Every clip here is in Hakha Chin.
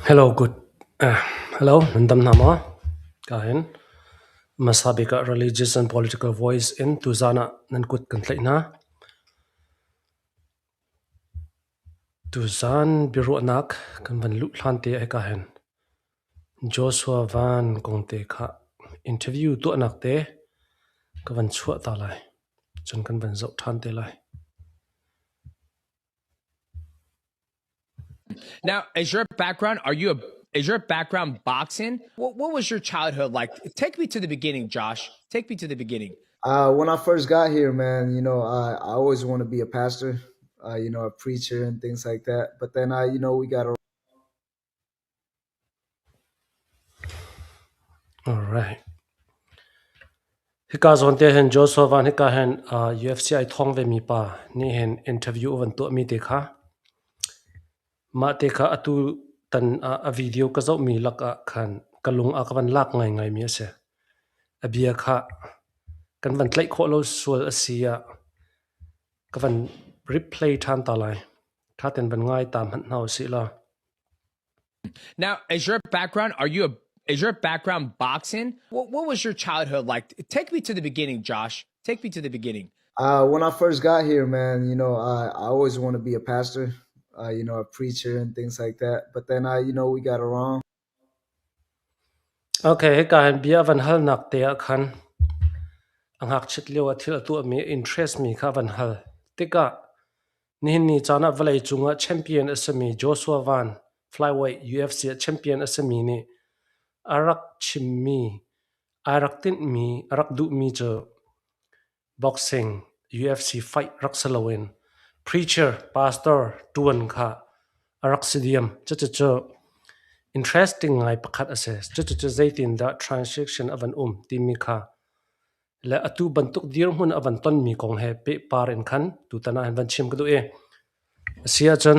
Hello, good. Hello, nan dam hna maw? Ka hin. Hmasa bik ah Religious and Political Voice in tuzaan ah nan kut kan tlaih hna. Tuzaan biaruahnak kan van luh hlan te ah hika hin Joshua Van kong te kha interview tuahnak te ka van chuah ta lai. Cun kan van zoh ṭhan te lai. Now, is your background are you a is your background boxing? What what was your childhood like? Take me to the beginning, Josh. Take me to the beginning. When I first got here, man, you know, I, I always want to be a pastor, you know, a preacher and things like that. But then I, you know, we got a All right. Hika zawn te hin Joshua Van hika hin UFC ai thong ve mi pa nih hin interview van tuah mi te kha mah te kha atu tan a video ka zoh mi lak ah khan ka lung a ka van lak ngai ngai mi a si. A bia kha kan van tlaih khawh lo sual a si ah ka van replay ṭhan ta lai. Tha ten van ngai ta hmanh hna usih law. Now, is your background are you a is your background boxing? What what was your childhood like? Take me to the beginning, Josh. Take me to the beginning. When I first got here, man, you know, I, I always want to be a pastor, you know, a preacher and things like that. But then I, you know, we got it wrong. Okay, hika hin bia van halnak te ah khan a ngakchit lio ah thil a tuahmi interest mi kha van hal. Tikah Nihin ni caan ah vawleicung ah champion a simi Joshua Van, flyweight UFC ah champion a simi nih a rak chimmi, ai rak tinhmi, a rak duhmi cu boxing, UFC fight rak si loin preacher, pastor ṭuan kha a rak si diam. Cucucu interesting ngai pakhat a si. Cucucu zeitindah transaction a van um timi kha le atu bantuk dirhmun a van tonmi kong he pehpar in khan tutan ah hin van chim ka duh i a si ahcun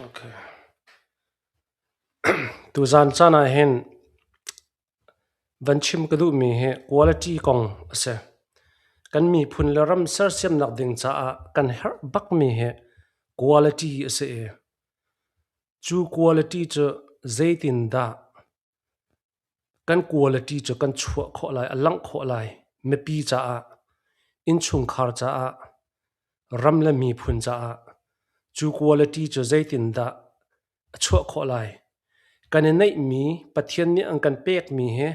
okay. Tuzan caan ah hin Van chim ka duhmi hi quality kong a si. Kan miphun le ram sersiamnak ding caah kan herh bakmi hi quality a si i cu quality cu zeitindah kan quality cu kan chuah khawh lai, a langh khawh lai mipi caah, innchungkhar caah, ram le miphun caah cu quality cu zeitindah a chuah khawh lai. Kan i neihmi Pathian nih an kan pekmi hi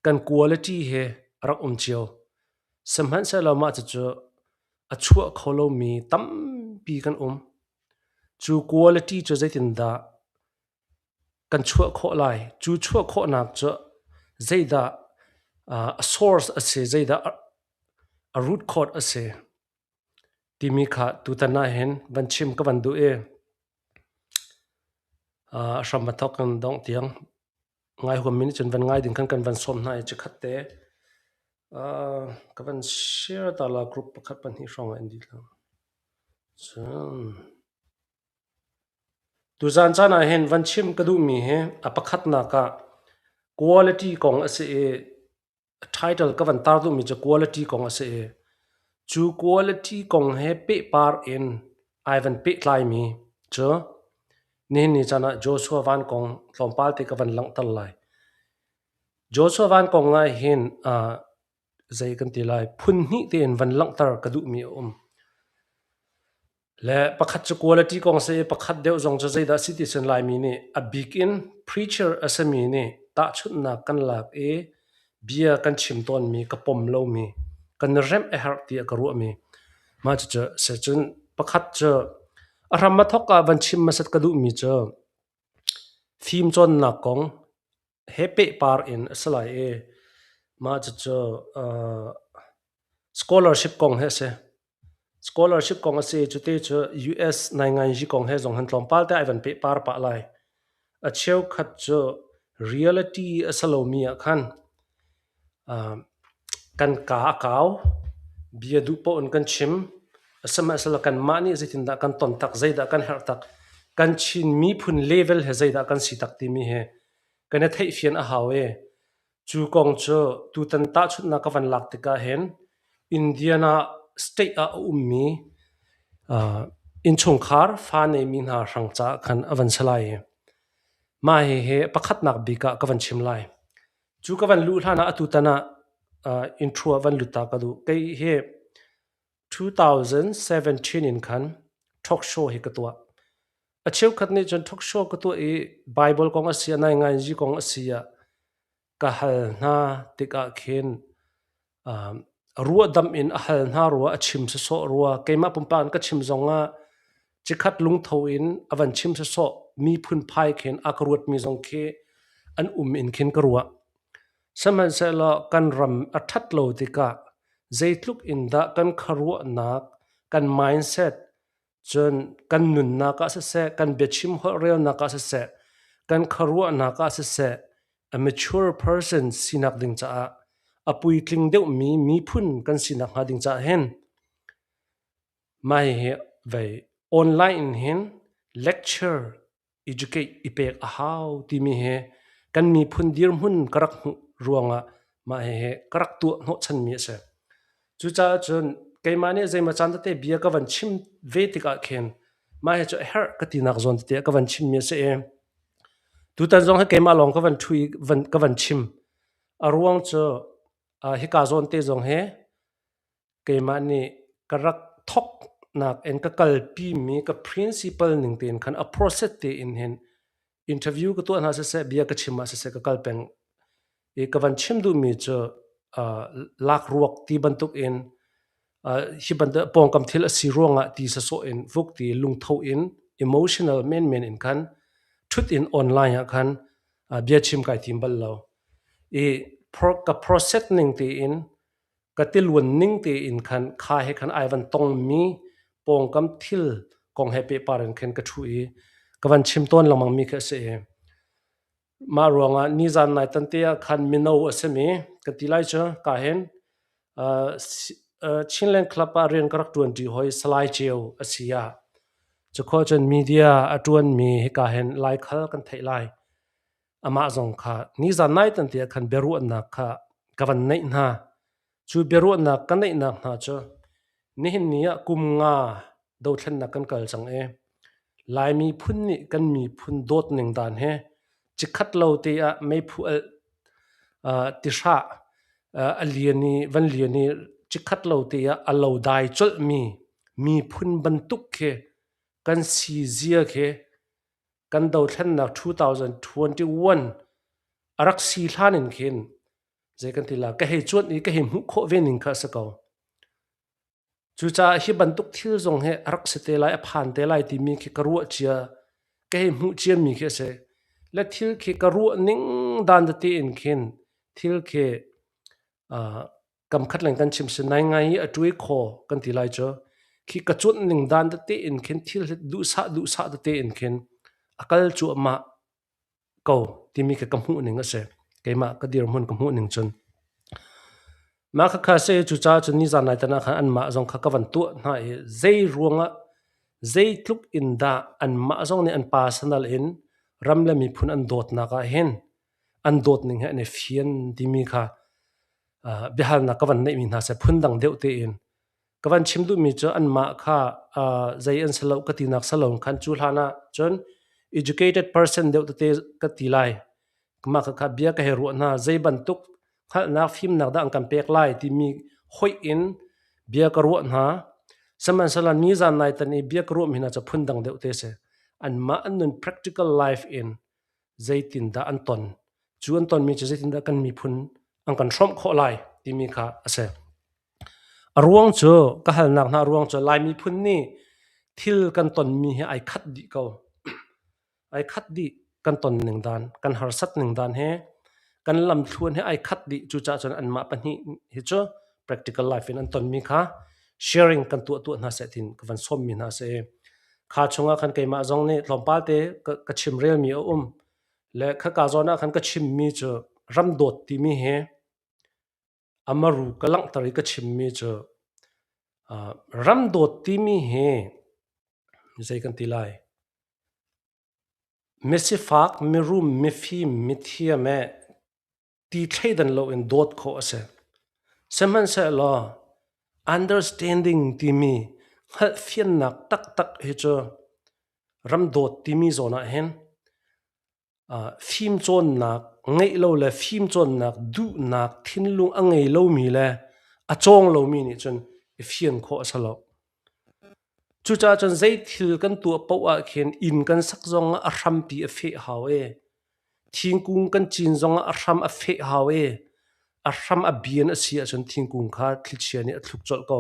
kan quality he a rak um cio. Sihmanhsehlaw mah cucu a chuah kho lomi tampi kan um. Cu quality cu zeitindah kan chuah khawh lai? Cu chuah khawhnak cu zeidah a source a si, zeidah a root cause a si timi kha tutan ah hin van chim ka van duh i a hram a thawk in dongh tiang ngai huammi nih cun van ngai ding khan kan van sawm hna i chikkhat te ka van share ta la group pakhat pahnih hrawng ah in dih lang. Cun tuzaan caan ah hin van chim ka duhmi hi a pakhatnak ah quality kong a si i title ka van tar duhmi cu quality kong a si i cu quality kong he pehpar in ai van pehtlaimi cu nihin ni caan ah Joshua Van kong tlawmpal te ka van langhter lai. Joshua Van kong ah hin zei kan ti lai phun hnih tein van langhter ka duhmi a um. Le pakhat cu quality kong si i pakhat deuh zong cu zeidah si ti cun Laimi nih a bik in preacher a simi nih tahchunhnak kan lak i bia kan chim tawnmi ka pom lomi kan i remh a herh tiah ka ruahmi mah cucu si. Cun pakhat cu a hram a thawk ah van chim hmasat ka duhmi cu fimcawnnak kong he pehpar in a si lai i mah cucu scholarship kong hi a si. Scholarship kong a si. Cuti cu US nainganzi kong he zong han tlawmpal te ai van pehpar pah lai. A cheukhat cu reality a si lomi ah khan kan kaa a kau, bia duh paoh in kan chim. Sihmanhsehlaw kanmah nih zeitindah kan ton tak, zeidah kan herh tak, kan Chin miphun level he zeidah kan si tak timi hi kan i theihfian a hau i. Cu kong cu tutan tahchunhnak ka van lak tikah hin Indiana state ah a ummi innchungkhar fa neimi hna hrang caah khan a van si lai i mah hihi pakhatnak bik ah ka van chim lai. Cu ka van luh hlan ah atutan ah intro ah van lut ta ka duh. Kei hi 2017 in khan talk show hi ka tuah. A cheukhat nih cun talk show ka tuah i Bible kong a si ah, nainganzi kong a si ah ka hal hna tikah khin ruahdamh in a hal hna rua, a chim sawsawh rua. Keimah pumpak in ka chim zongah cikhat lungtho in a van chim sawsawh mi phunphai khin a ka ruatmi zong khi an um in khin ka ruah. Sihmanhsehlaw kan ram a ṭhat lo tikah zeitluk in dah kan khuaruahnak, kan mindset, cun kan nunnak ah siseh, kan biachim holhrelnak ah siseh, kan khuaruahnak ah siseh, a mature person sinak ding caah a puitling deuhmi miphun kan sinak hnga ding caah hin mah hihi vei online in hin lecture educate i pek a hau timi hi kan miphun dirhmun ka rak hmuh ruangah mah hihi ka rak tuah hnawhchanmi a si. Cucaah cun keimah nih zeimaw caan tete bia ka van chim ve tikah khin mah hi cu a herh ka tinak zawn tete ah ka van chimmi a si i tutan zong hi keimah lawng ka van ṭhu i ka van chim. A ruang cu hika zawn te zong hi keimah nih ka rak thawknak in ka kalpimi ka principle ning tein khan a process tein hin interview ka tuah hna siseh bia ka chim ah siseh ka kal peng i ka van chim duhmi cu lak ruak ti bantuk in hi bantuk pawngkam thil a si ruangah ti sasawh in vuk ti lungtho in emotional menmen in khan thut in online ah khan bia chim kai tim bal lo i ka process ning tein Ka tiluan ning tein khan kha he khan ai van tongmi pawngkam thil kong he pehpar in khin ka ṭhu i ka van chim tawn lengmang mi khi a si i mah ruangah nizan nai tante ah khan mino a simi ka ti lai cu ka hin Chinland Club ah rian ka rak ṭuanṭi hoi Salai Ceu a si ah cukhawh cun media a ṭuanmi hika hin Laikhal kan theih lai. Amah zong kha nizan nai tante ah khan biaruahnak kha ka van neih hna. Cu biaruahnak ka neihnak hna cu nihin ni ah kum nga dothlennak kan kal cang i Laimi phun nih kan miphun dawt ning dan he cikhat lo te ah meiphu alh tihrah a lian i van lian i cikhat lo te ah a lo dai colhmi miphun bantuk khi kan si zia khi kan dothlennak 2021 a rak si hlan in khin zei kan ti la ka hei cuanh i ka hei hmuh khawh ve ning kha a si ko. Cucaah hi bantuk thil zong hi a rak si te lai, a phan te lai timi khi ka ruah cia, ka hei hmuh ciami khi a si. Le thil khi ka ruah ning dan tete in khin thil khi Kamkhat leng kan chim si nai ngai i a ṭuai khaw kan ti lai cu. Khi ka cuanh ning dan tete in khin thil hi duhsah duhsah tete in khin a kal cuahmah ko timi khi ka hmuh ning a si. Keimah ka dirhmun ka hmuh ning cun. Mah khakha si cucaah cun nizan nai tan ah khan anmah zong kha ka van tuah hna i zei ruangah zeitluk in dah anmah zong nih an personal in ram le miphun an dawtnak ah hin an dawt ning he an i fian timi kha biahalnak ka van neihmi hna seh phundang deuh tein ka van chim duhmi cu anmah kha zei an si lo ka tinak si lo khan cu hlan ah cun educated person deuh tete ka ti lai mah kha bia ka hei ruah hna zei bantuk hngalhnak fimnak dah an kan pek lai timi hoih in bia ka ruah hna sihmanhsehlaw nizan nai tan i bia ka ruahmi hna cu phundang deuh te si anmah an nun practical life in zeitindah an ton cu an tonmi cu zeitindah kan miphun an kan hrawmh khawh lai timi kha a si. A ruang cu ka halnak hna ruang cu Lai miphun nih thil kan tonmi hi ai khat dih ko. Ai khat dih kan ton ning dan, kan harsat ning dan he kan lamthluan he ai khat dih. Cucaah cun anmah pahnih hi cu practical life in an tonmi kha sharing kan tuah tuah hna seh tin ka van sawmmi hna si. Kha chungah khan keimah zong nih tlawmpal te ka chimrelmi a um. Le khaka zawn ah khan ka chimmi cu ramdawt timi hi amaru ka langhter i ka chimmi cu ramdawt timi hi zei kan ti lai misifak mirum mifim mithiam eh. ti thleidan loin dawt khawh a si. Sihmanhsehlaw understanding timi hngalhfiannak taktak hi cu ram dawt timi zawn ah hin fimcawnnak ngeih lo le fimcawnnak duhnak thinlung a ngei lomi le a cawng lomi nih cun i fian khawh a si lo. Cucaah cun zei thil kan tuah paoh ah khin inn kan sak zong ah a hrampi a feh hau i thingkung kan cin zong ah a hram a feh hau i a hram a bian a si ahcun thingkung kha thlichia nih a thluk colh ko.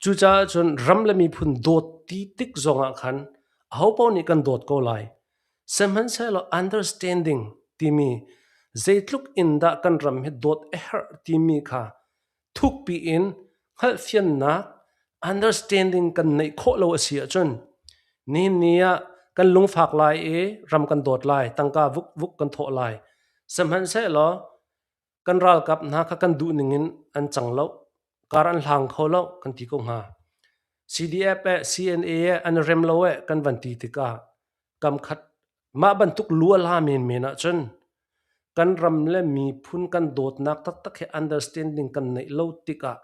Cucaah cun ram le miphun dawt ti tik zong ah khan ahopaoh nih kan dawt ko lai. Sihmanhsehlaw understanding timi zeitluk in dah kan ram hi dawt a herh timi kha thukpi in hngalhfiannak understanding kan neih khawh lo a si ahcun nihin ni ah kan lungfak lai i ram kan dawt lai, tangka vukvuk kan thawh lai. Sihmanhsehlaw kan ralkap hna kha kan duh ning in an cang lo, kar an hlang kho lo kan ti ko hnga. CDF eh CNA eh an rem lo eh kan van ti tikah kamkhat mah bantuk luala menmen ahcun kan ram le miphun kan dawtnak taktak he understanding kan neih lo tikah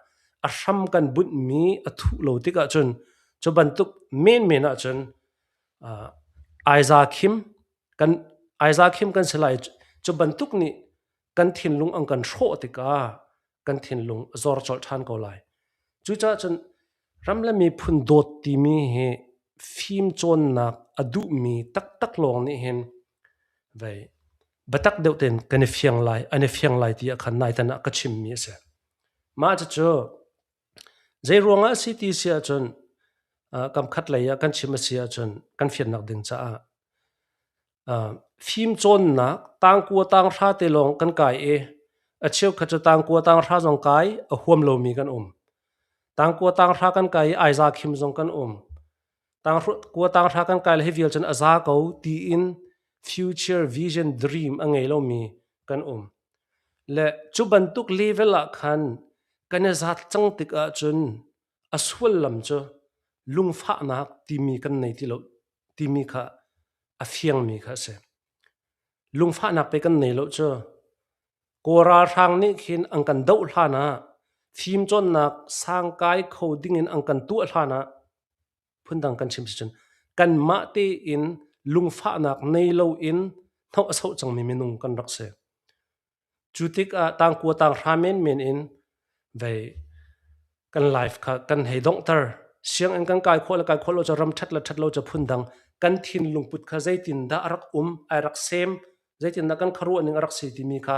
a hram kan bunhmi a thuh lo tikah cun cu bantuk menmen ahcun aiza khim kan aiza khim kan si lai. Cu bantuk nih kan thinlung an kan hrawh tikah kan thinlung a zor colh ṭhan ko lai. Cucaah cun ram le miphun dawt timi hi fimcawnnak a duhmi taktak lawng nih hin vei biatak deuh tein kan i fiang lai, an i fiang lai ti ah khan naitan ah ka chimmi a si. Mah cucu zei ruangah a si ti si ahcun kam khat lei ah kan chim a si ahcun kan fiannak ding caah Fimcawnnak tangkua tanghra te lawng kan kai i a cheukhat cu tangkua tanghra zong kai a huam lomi kan um. Tangkua tanghra kan kai i aiza khim zong kan um. Tangkua tanghra kan kai le hi vial cun a za ko tiin future vision dream a ngei lomi kan um. Le cu bantuk level ah khan kan i zat cang tik ahcun a sullam cu lungfahnak timi kan nei ti lo timi kha a fiangmi kha a si. Lungfahnak pe kan nei lo cu Kawl ralhrang nih khin an kan doh hlan ah fimcawnnak sangkai kho dingin an kan tuah hlan ah phundang kan chim si cun kanmah tein lungfahnak nei loin hnawh a soh cangmi minung kan rak si. Cu tikah tangkua tanghra menmen in vei kan life kha kan hei donghter. Sianginn kan kai khawh le kai khawh lo cu ram ṭhat le ṭhat lo cu phundang kan thinlung put kha zeitindah a rak um, ai rak sem, zeitindah kan khuaruah ning a rak si timi kha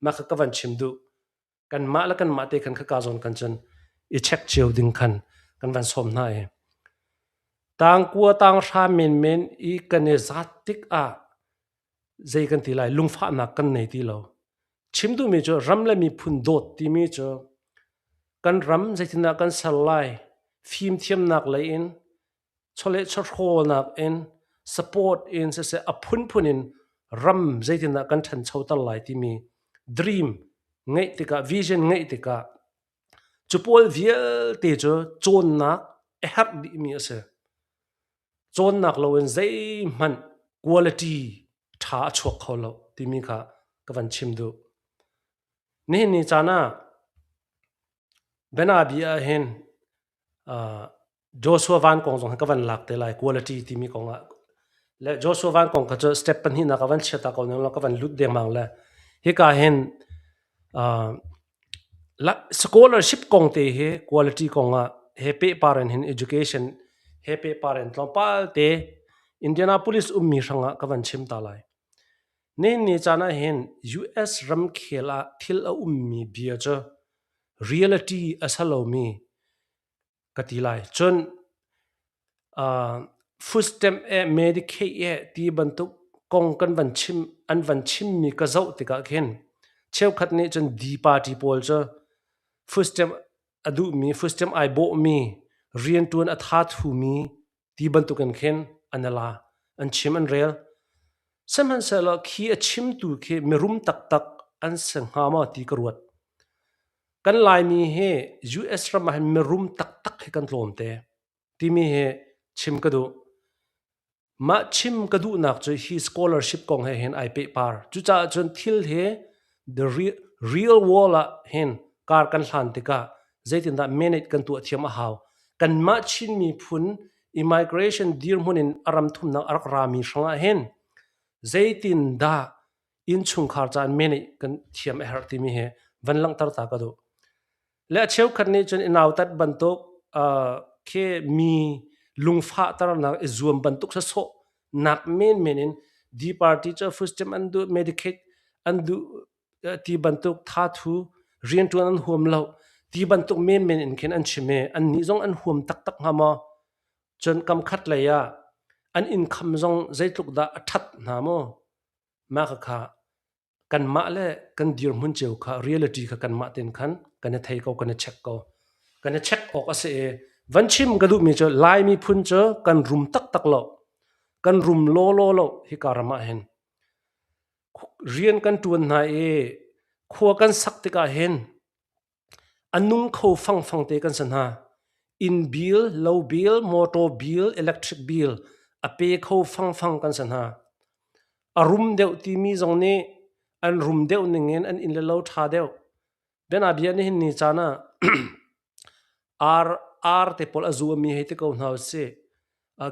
mah kha ka van chim duh. Kanmah le kanmah te khan khaka zawn kan cun i check cio ding khan kan van sawm hna i tangkua tanghra menmen i kan i zat tikah zei kan ti lai lungfahnak kan nei ti lo. Chim duhmi cu ram le miphun dawt timi cu kan ram zeitindah kan ser lai, fimthiamnak lei in, chawleh chawhrawlnak in, support in siseh a phunphun in ram zeitindah kan ṭhanchoter lai timi dream ngeih tikah, vision ngeih tikah cu pawl vialte cu cawnnak a herh dihmi a si. Cawnnak loin zeihmanh quality ṭha a chuak kho lo timi kha ka van chim duh. Nihin ni caan ah bianabia ah hin Joshua Van kong zong hi ka van lak te lai quality timi kong ah. Le Joshua Van kong kha cu step pahnihnak ka van chia ta ko ning law ka van lut dengmang le hika hin Scholarship kong te hi quality kong ah he pehpar in hin education he pehpar in tlawmpal te Indianapolis ummi hrangah ka van chim ta lai. Nihin ni caan ah hin US ramkhel ah thil a ummi bia cu reality a si lomi ka ti lai. Cun food stamp eh Medicaid eh ti bantuk kong kan van chim an van chimmi ka zoh tikah khin cheukhat nih cun D party pawl cu food stamp a duhmi food stamp ai bawhmi rianṭuan a tha thumi ti bantukin khin an la an chim an rel. Sihmanhsehlaw khi a chimtu khi mirum taktak an si hnga maw ti ka ruat. Kan Laimi hi US ram ah hin mirum taktak hi kan tlawm te timi hi chim ka duh. Mah chim ka duhnak cu hi scholarship kong he hin ai pehpar. Cucaah cun thil hi The real, real world ah hin kar kan hlan tikah zeitindah manage kan tuah thiam a hau. Kanmah Chin miphun immigration dirhmun in a ram thumnak a rak rami hrangah hin zeitindah innchungkhar caan manage kan thiam a herh timi hi van langhter ta ka duh. Le a cheukhat nih cun i nautat bantuk khi mi lungfahternak i zuam bantuk sawsawh nak menmen in D party cu food stamp an duh, Medicaid an duh ti bantuk thathu rianṭuan an huam lo ti bantuk menmen in khin an chim i annih zong an huam taktak hnga maw? Cun kam khat lei ah an income zong zeitluk dah a ṭhat hna maw? Mah khakha kanmah le kan dirhmun cio kha reality kha kanmah tein khan kan i thei ko kan i check ko kan i check awk a si i van chim ka duhmi cu Lai miphun cu kan rum taktak lo kan rum lawlaw lo hika ram ah hin rian kan ṭuan hna i khua kan sak tikah hin A nung kho fangfang te kan si hna. Inn bill, lo bill, motor bill, electric bill a pe kho fangfang kan si hna. A rum deuh timi zong nih an rum deuh ningin an inn le lo ṭha deuh. Bianabia nihin ni caan ah ar ar te pawl a zuami hei ti ko hna usih.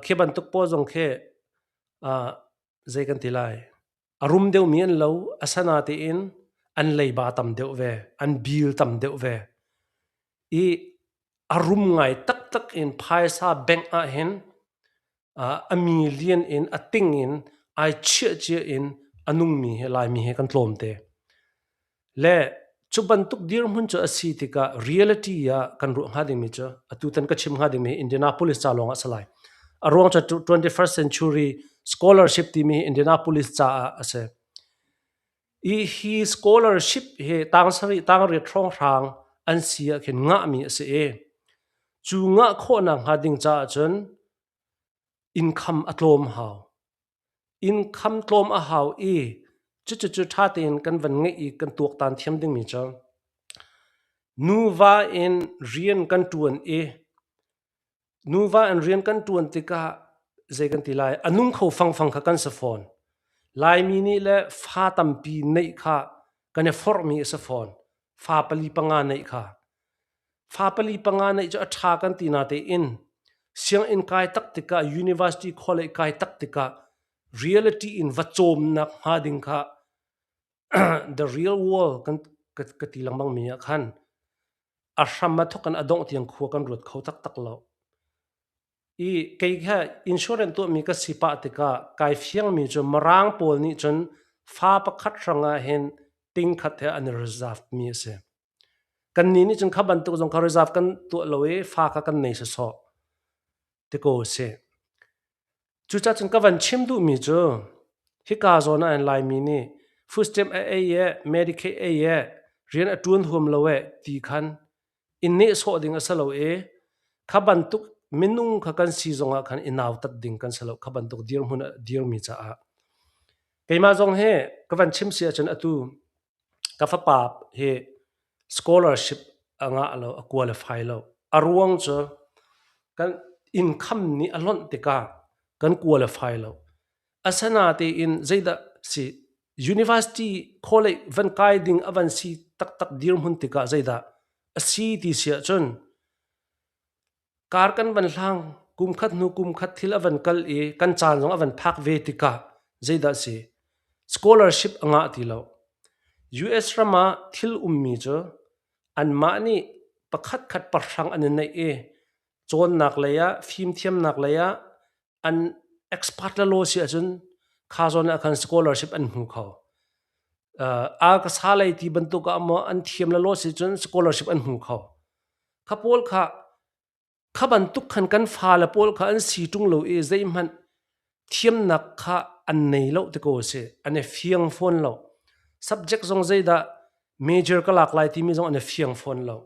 Khi bantuk pawl zong khi zei kan ti lai? A rum deuhmi an lo, asanatein an leiba tam deuh ve, an bil tam deuh ve. I a rum ngai taktak in phaisa bank ah hin a million in a ting in ai chiah cia in a nungmi hi Laimi hi kan tlawm te. Le cu bantuk dirhmun cu a si tikah reality ah kan ruah hnga dingmi cu atutan ka chim hnga dingmi hi Indianapolis ca lawng ah a si lai. A ruang cu 21st century scholarship timi hi Indianapolis caah a si. I hi scholarship hi tang sarih tang riat hrawnghrang an si ah khin ngahmi a si i cu ngah khawhnak hnga ding caah cun income a tlawm hau. Inn-kham tlawm a hau i cucucu ṭha tein kan van ngeih i kan tuaktan thiam dingmi cu nuva in rian kan ṭuan i nuva in rian kan ṭuan tikah zei kan ti lai a nung kho fangfang kha kan si fawn. Laimi nih le fa tampi neih kha kan i forhmi a si fawn. Fa pali panga neih kha. Fa pali panga neih cu a ṭha kan ti natein sianginn kai tak tikah university college kai tak tikah reality in va cawmnak hnga ding kha the real world kan ka, ka ti lengmang mi ah khan a hram a thawk in a dongh tiang khua kan ruat kho taktak lo. I kei kha insurance tuahmi ka si pah tikah kai fiangmi cu Mirang pawl nih cun fa pakhat hrangah hin ting khat he an i reserve mi a si. Kannih nih cun kha bantuk zong kha reserve kan tuah lo i fa kha kan nei sawsawh ti ko a si. Cucaah cun ka van chim duhmi cu hika zawn ah hin Laimi nih food stamp a ei e, Medicaid ei e, rian a ṭuan huam lo e ti khan i nehsawh ding a si lo i kha bantuk minung kha kan si zongah khan i nautat ding kan si lo kha bantuk dirhmun a dirmi caah. Keimah zong hi ka van chim si ahcun atu Ka fapa hi scholarship a ngah lo, a qualify lo. A ruang cu kan income nih a lonh tikah kan qualify lo. Asinatein zeidah si university college van kai ding a van si taktak dirhmun tikah zeidah a si ti si ahcun Kar kan van hlang, kum khat hnu kum khat thil a van kal i kan caan zong a van phak ve tikah zeidah a si? Scholarship a ngah ti lo. US ram ah thil ummi cu anmah nih pakhatkhat pahrang an i neih i cawnnak lei ah, fimthiamnak lei ah an expert le law si ahcun kha zawn ah khan scholarship an hmu kho. Uh, a ka sa lei ti bantuk ah maw an thiam le law si cun scholarship an hmu kho. Kha pawl kha kha bantuk khan kan fale pawl kha an si ṭung lo i zeihmanh thiamnak kha an nei lo ti ko a si. An i fiang fawn lo. Subject zong zeidah major ka lak lai timi zong an i fiang fawn lo.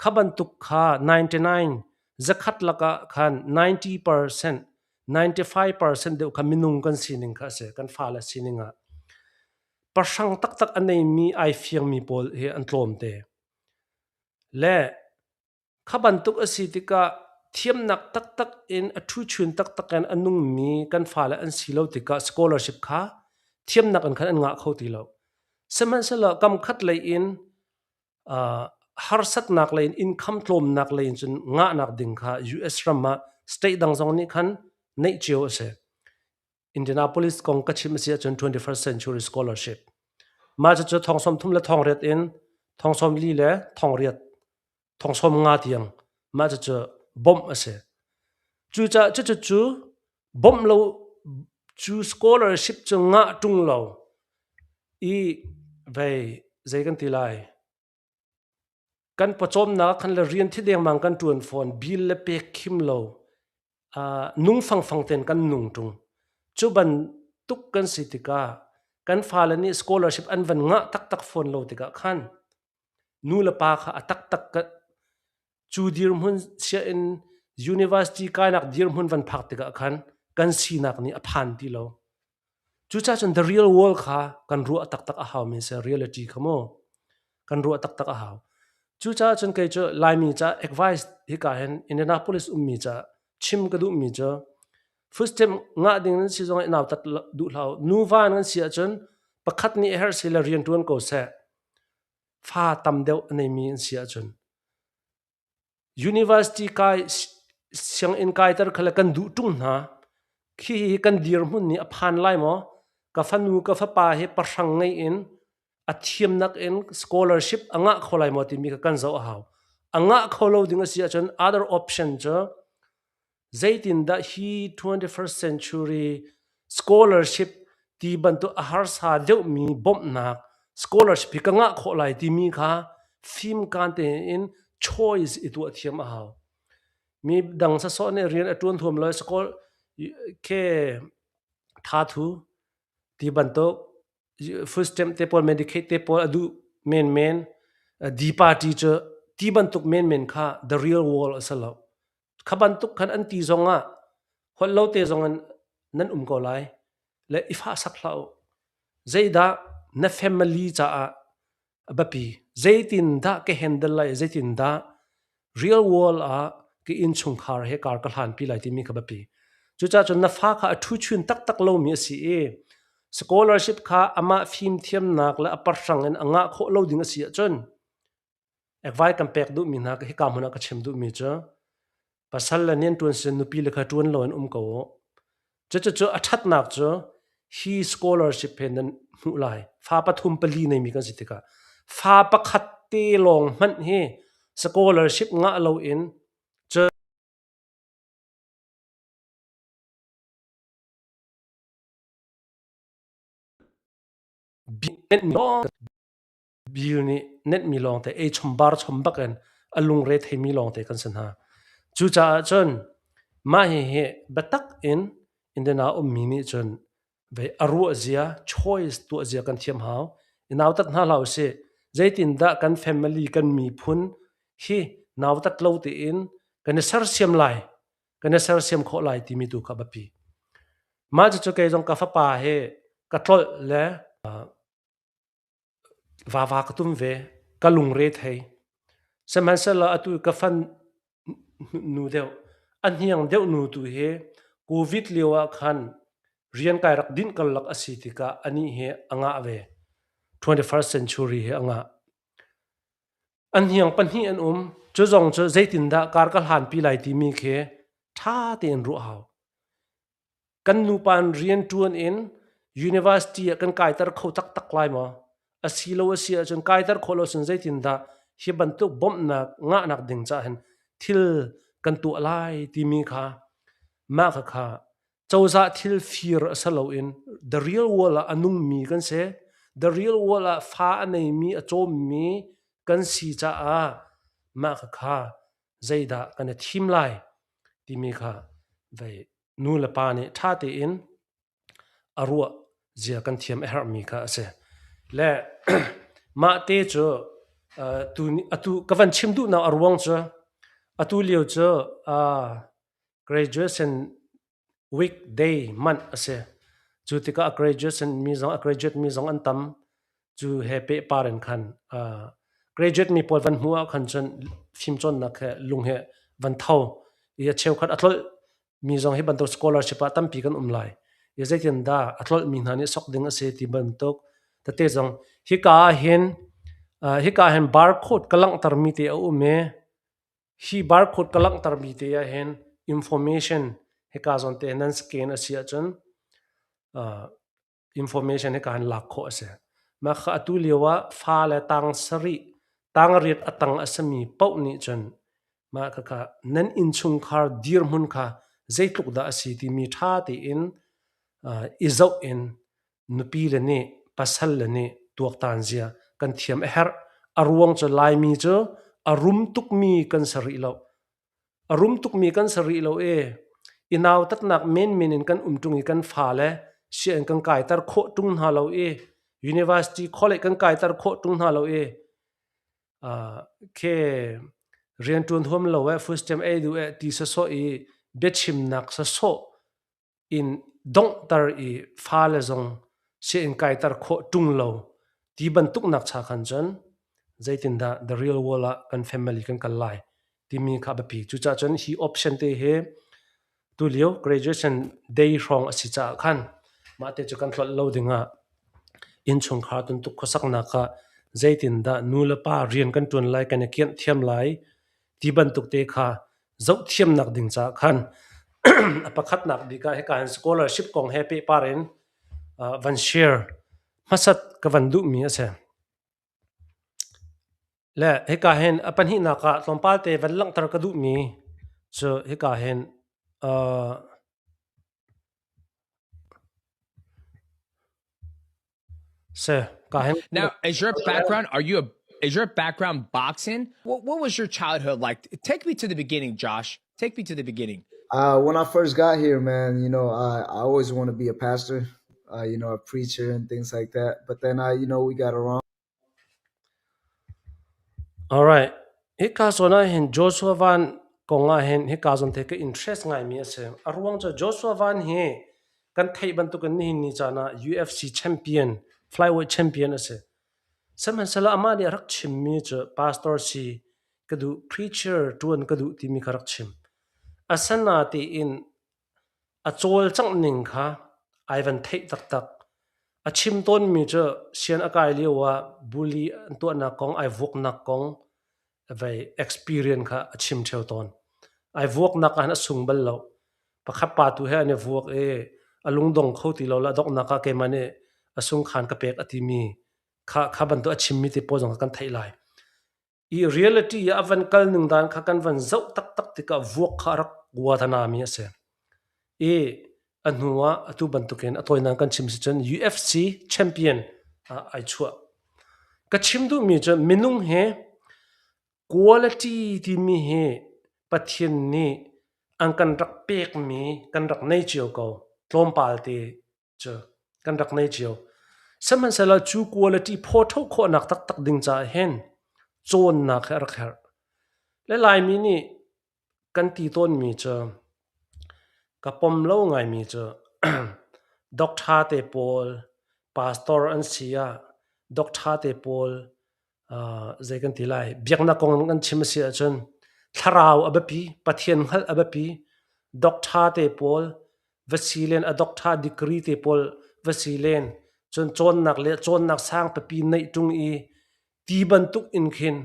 Kha bantuk kha 99 zakhat lakah khan 90% 95% deuh kha minung kan sining kha a si kan fale sining ah. Pahrang taktak a neimi ai fiangmi pawl hi an tlawm te. Le kha bantuk a si tikah thiamnak taktak in a ṭhuchun taktak in a nungmi kan fale an si lo tikah scholarship kha thiamnak in khan an ngah kho ti lo. Sihmanhsehlaw kam khat lei in harsatnak lei in income tlawmnak lei in cun ngahnak ding kha US ram ah state dang zong nih khan neih cio a si. Indianapolis kong ka chim a si ahcun 21st Century Scholarship. Mah cucu thong 30 le thong riat in thong 40 le thong riat thong 50 tiang mah cucu bawmh a si. Cucaah cucu cu bawmh lo cu scholarship cu ngah ṭung lo i vei zei kan ti lai kan pawcawmnak khan le rian thi dengmang kan ṭuan fawn bill le pek khim lo nung fangfang ten kan nung ṭung. Cu bantuk kan si tikah kan fale nih scholarship an van ngah taktak fawn lo tikah khan nu le pa kha a taktak cu dirhmun chia in university kainak dirhmun van phak tikah khan kan sinak nih a phan ti lo. Cucaah cun the real world kha kan ruah taktak a hau mi si reality kha mu kan ruah taktak a hau. Cucaah cun kei cu Laimi ca advice hika hin Indianapolis ummi ca chim ka duhmi cu food stamp ngah ding nan si zong i nautat duh hlah u. Nuva nan si ahcun pakhat nih a herh si le rian ṭuan ko seh. Fa tam deuh a neimi an si ahcun University kai sianginn kaiter kha le kan duh ṭung hna. Khi hi kan dirhmun nih a phan lai maw? Ka fanu ka fapa hi pahrang ngei in a thiamnak in scholarship a ngah kho lai maw timi kha kan zoh a hau. A ngah kho lo ding a si ahcun other option cu Zeitindah hi 21st century scholarship ti bantuk a harsa deuhmi bawmhnak scholarship hi ka ngah khawh lai timi kha fimkaan tein choice i tuah thiam a hau. Mi dang sasawh nih rian a ṭuan huam lo i ke thathu ti bantuk food stamp te pawl Medicaid te pawl a duh menmen D party cu ti bantuk menmen kha the real world a si lo. Kha bantuk khan an ti zongah holh lo te zongin nan um ko lai le i fahsak hlah u. Zeidah na family caah a biapi? Zeitindah ka handle lai? Zeitindah real world ah ka innchungkhar he kar ka hlanpi lai timi kha biapi. Cucaah cun na fa kha a ṭhuchun taktak lomi a si i scholarship kha amah fimthiamnak le a parhrang in a ngah khawh lo ding a si ahcun Ekvai kan pek duhmi hna hika hmun ah ka chim duhmi cu pasal le nih an ṭuan sin nupi le kha ṭuan loin um ko u. Cucucu a ṭhatnak cu hi scholarship he nan hmuh lai. Fa pathum pali neimi kan si tikah fa pakhat te lawng hmanh hi scholarship ngah loin cu Bill nih netmi lawngte ei chom bar chom bak in a lungre theimi lawngte kan si hna. Cucaah cun mah hihi biatak in Indiana ummi nih cun vei a ruah zia, choice tuah zia kan thiam hau. I nautat hna hlah usih. Zeitindah kan family, kan miphun hi nautat lo tein kan i sersiam lai, kan i sersiam khawh lai timi tu kha a biapi. Mah cucu kei zong ka fapa he ka tlolh le Vava ka tum ve. Ka lungre thei. Sihmanhsehlaw atu ka fan nu deuh, a hniang deuh nu tu hi COVID lio ah khan rian kai rak dinh karlak a si tikah anih hi a ngah ve. 21st century hi a ngah. An hniang pahnih an um. Cu zong cu zeitindah kar ka hlanpi lai timi khi ṭha tein ruah hau. Kan nupa in rianṭuan in university ah kan kaiter kho taktak lai maw? Asilo a si ahcun kaiter khawh lo cun zeitindah hi bantuk bawmhnak ngahnak ding caah hin thil kan tuah lai timi kha mah khakha cozah thil fir a si loin the real world ah a nungmi kan si. The real world ah fa a neimi a cawmmi kan si caah mah khakha zeidah kan i thim lai timi kha vei nu le pa nih ṭha tein a ruah zia kan thiam a herhmi kha a si. Le mah te cu tu atu ka van chim duhnak a ruang cu atu lio cu graduation weekday manh a si. Cu tikah a graduation mi zong a graduate mi zong an tam. Cu he pehpar in khan graduate mi pawl van hmuh ah khan cun fimcawnnak he lung he van tho i a cheukhat a tlolh mi zong hi bantuk scholarship ah tampi kan um lai. I zeitin dah a tlolh mi hna nih sok ding a si ti bantuk. Tete zong hika ah hin hika hin barcode ka langhtermi te a um i hi barcode ka langhtermi te ah hin information hika zawn te nan scan a si ahcun information hika hin lak khawh a si. Mah kha atu lio ah fa le tang sarih tang riat a tang a simi paoh nih cun mah khakha nan innchungkhar dirhmun kha zeitluk dah a si timi ṭha tein i zoh in nupi le nih pasal le nih tuaktan zia kan thiam a herh. A ruang cu Laimi cu a rum tukmi kan si rih lo. A rum tukmi kan si rih lo i i nautatnak menmen in kan um ṭung i kan fale sianginn kan kaiter khawh ṭung hna lo i university college kan kaiter khawh ṭung hna lo i khi rianṭuan huam lo eh food stamp ei duh eh ti sawsawh i biachimnak sawsawh in donghter i fale zong sianginn kaiter khawh ṭung lo ti bantuk nak cha khan cun zeitindah the real world ah kan family kan kal lai timi kha a biapi. Cucaah cun hi option te hi tulio graduation day hrawng a si caah khan mah te cu kan tlolh lo dingah innchungkhar tuntuk khuasaknak ah zeitindah nu le pa rian kan ṭuan lai kan i kianh thiam lai ti bantuk te kha zohthiamnak ding caah khan a pakhatnak bik ah hika hin scholarship kong he pehpar in van share hmasat ka van duhmi a si. Le hika hin a pahnihnak ah tlawmpal te van langhter ka duhmi cu hika hin si ka hin Now, is your background are you a is your background boxing? What was your childhood like? Take me to the beginning, Josh. Take me to the beginning. When I first got here, man, you know, I always want to be a pastor, you know, a preacher and things like that. But then I, you know, we got around. All right. Hika zawn ah hin Joshua Van kong ah hin hika zawn te ka interest ngaimi a si. A ruang cu Joshua Van hi kan theih bantukin nihin ni caan ah UFC champion, flyweight champion a si. Sihmanhsehlaw amah nih a rak chimmi cu pastor si ka duh, preacher ṭuan ka duh timi kha rak chim. Asinain a cawlcangh ning kha ai van theih taktak. A chim tawnmi cu sian a kai lio ah bully an tuahnak kong, ai vuaknak kong, vei experience kha a chim ṭheo tawn. Ai vuaknak ah hin a sung bal lo. Pakhat pa tu he an i vuak i a lungdong kho ti lo le a donghnak ah keimah nih a sungkhan ka pek a timi kha kha bantuk a chimmi te pawl zong kha kan theih lai. I reality ah a van kal ning dan kha kan van zoh taktak tikah vuak kha a rak uathana mi a si. I a hnu ah atu bantukin a tawinak kan chim si cun UFC champion ah ai chuah. Ka chim duhmi cu minung hi quality timi hi Pathian nih an kan rak pekmi kan rak nei cio ko. Tlawmpal te cu kan rak nei cio. Sihmanhsehlaw cu quality photo khawhnak taktak ding caah hin cawnnak hi a rak herh. Le Laimi nih kan ti tawnmi cu ka pom lo ngaimi cu doctor te pawl, pastor an si ah doctor te pawl zei kan ti lai biaknak kong kan chim a si ahcun thlarau a biapi, Pathian hngalh a biapi, doctor te pawl va si len a doctor degree te pawl va si len cun cawnnak le cawnnak sang pipi neih ṭung i ti bantuk in khin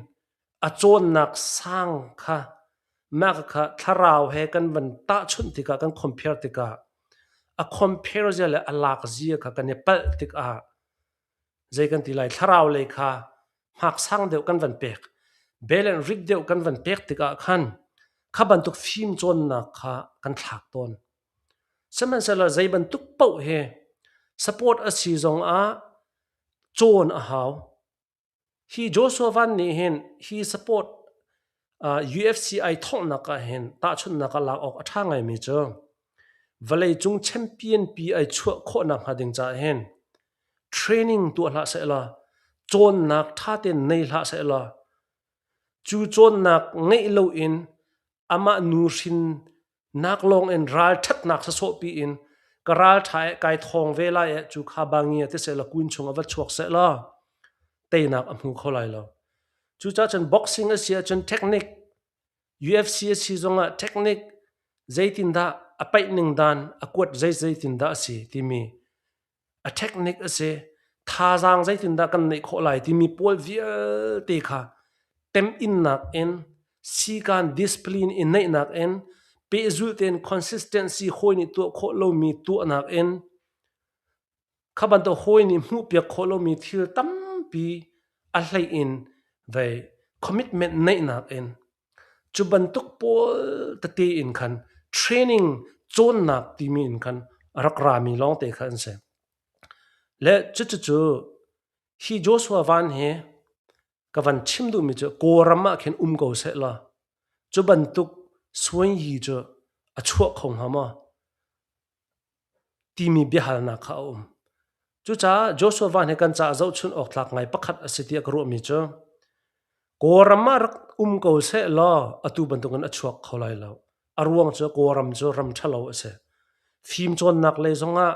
a cawnnak sang kha mah kha thlarau he kan van tahchunh tikah kan compare tikah a compare zia le a lak zia kha kan i palh tikah zei kan ti lai thlarau lei kha hmak sang deuh kan van pek bel and rit deuh kan van pek tikah khan kha bantuk fim cawnnak kha kan thlak tawn sihmanhsehlaw zei bantuk paoh he support a si zong ah cawn a hau Hi Joshua Van nih hin hi sport UFC ai thonghnak ah hin tahchunhnak ah lak awk a ṭha ngaimi cu vawleicung champion pi ai chuah khawhnak hnga ding caah hin training tuah hlah sehlaw cawnnak ṭha tein nei hlah sehlaw cu cawnnak ngeih loin amah nu hrin nak lawng in ralṭhatnak sawsawhpi in ka ralṭha eh kai thawng ve lai eh cu kha bangi ti seh law kun chung a va chuak seh law teinak a hmu kho lai lo. Cucaah cun boxing a si ahcun technique UFC a si zongah technique zeitindah a paih ning dan a kuat zei zeitindah a si timi a technique a si. Thazaang zeitindah kan neih khawh lai timi pawl vialte kha temhinnak in sikaan discipline in neihnak in pehzulh tein consistency hawi nih tuah khawh lomi tuahnak in kha bantuk hawi nih hmuhpiak khawh lomi thil tampi a hlei in vei commitment neihnak in cu bantuk pawl tete in khan training cawnnak timi in khan a rak rami lawngte kha an si. Le cucucu hi Joshua Van hi ka van chim duhmi cu Kawlram ah khin um ko sehla cu bantuk suanyi cu a chuah kho hnga maw timi biahalnak kha a um. Cucaah Joshua Van hi kan caah zohchun awk tlak ngai pakhat a si tiah ka ruahmi cu Kawlram ah rak um ko sehlaw atu bantukin a chuak kho lai lo. A ruang cu Kawlram cu ram ṭhalo a si. Fimcawnnak lei zongah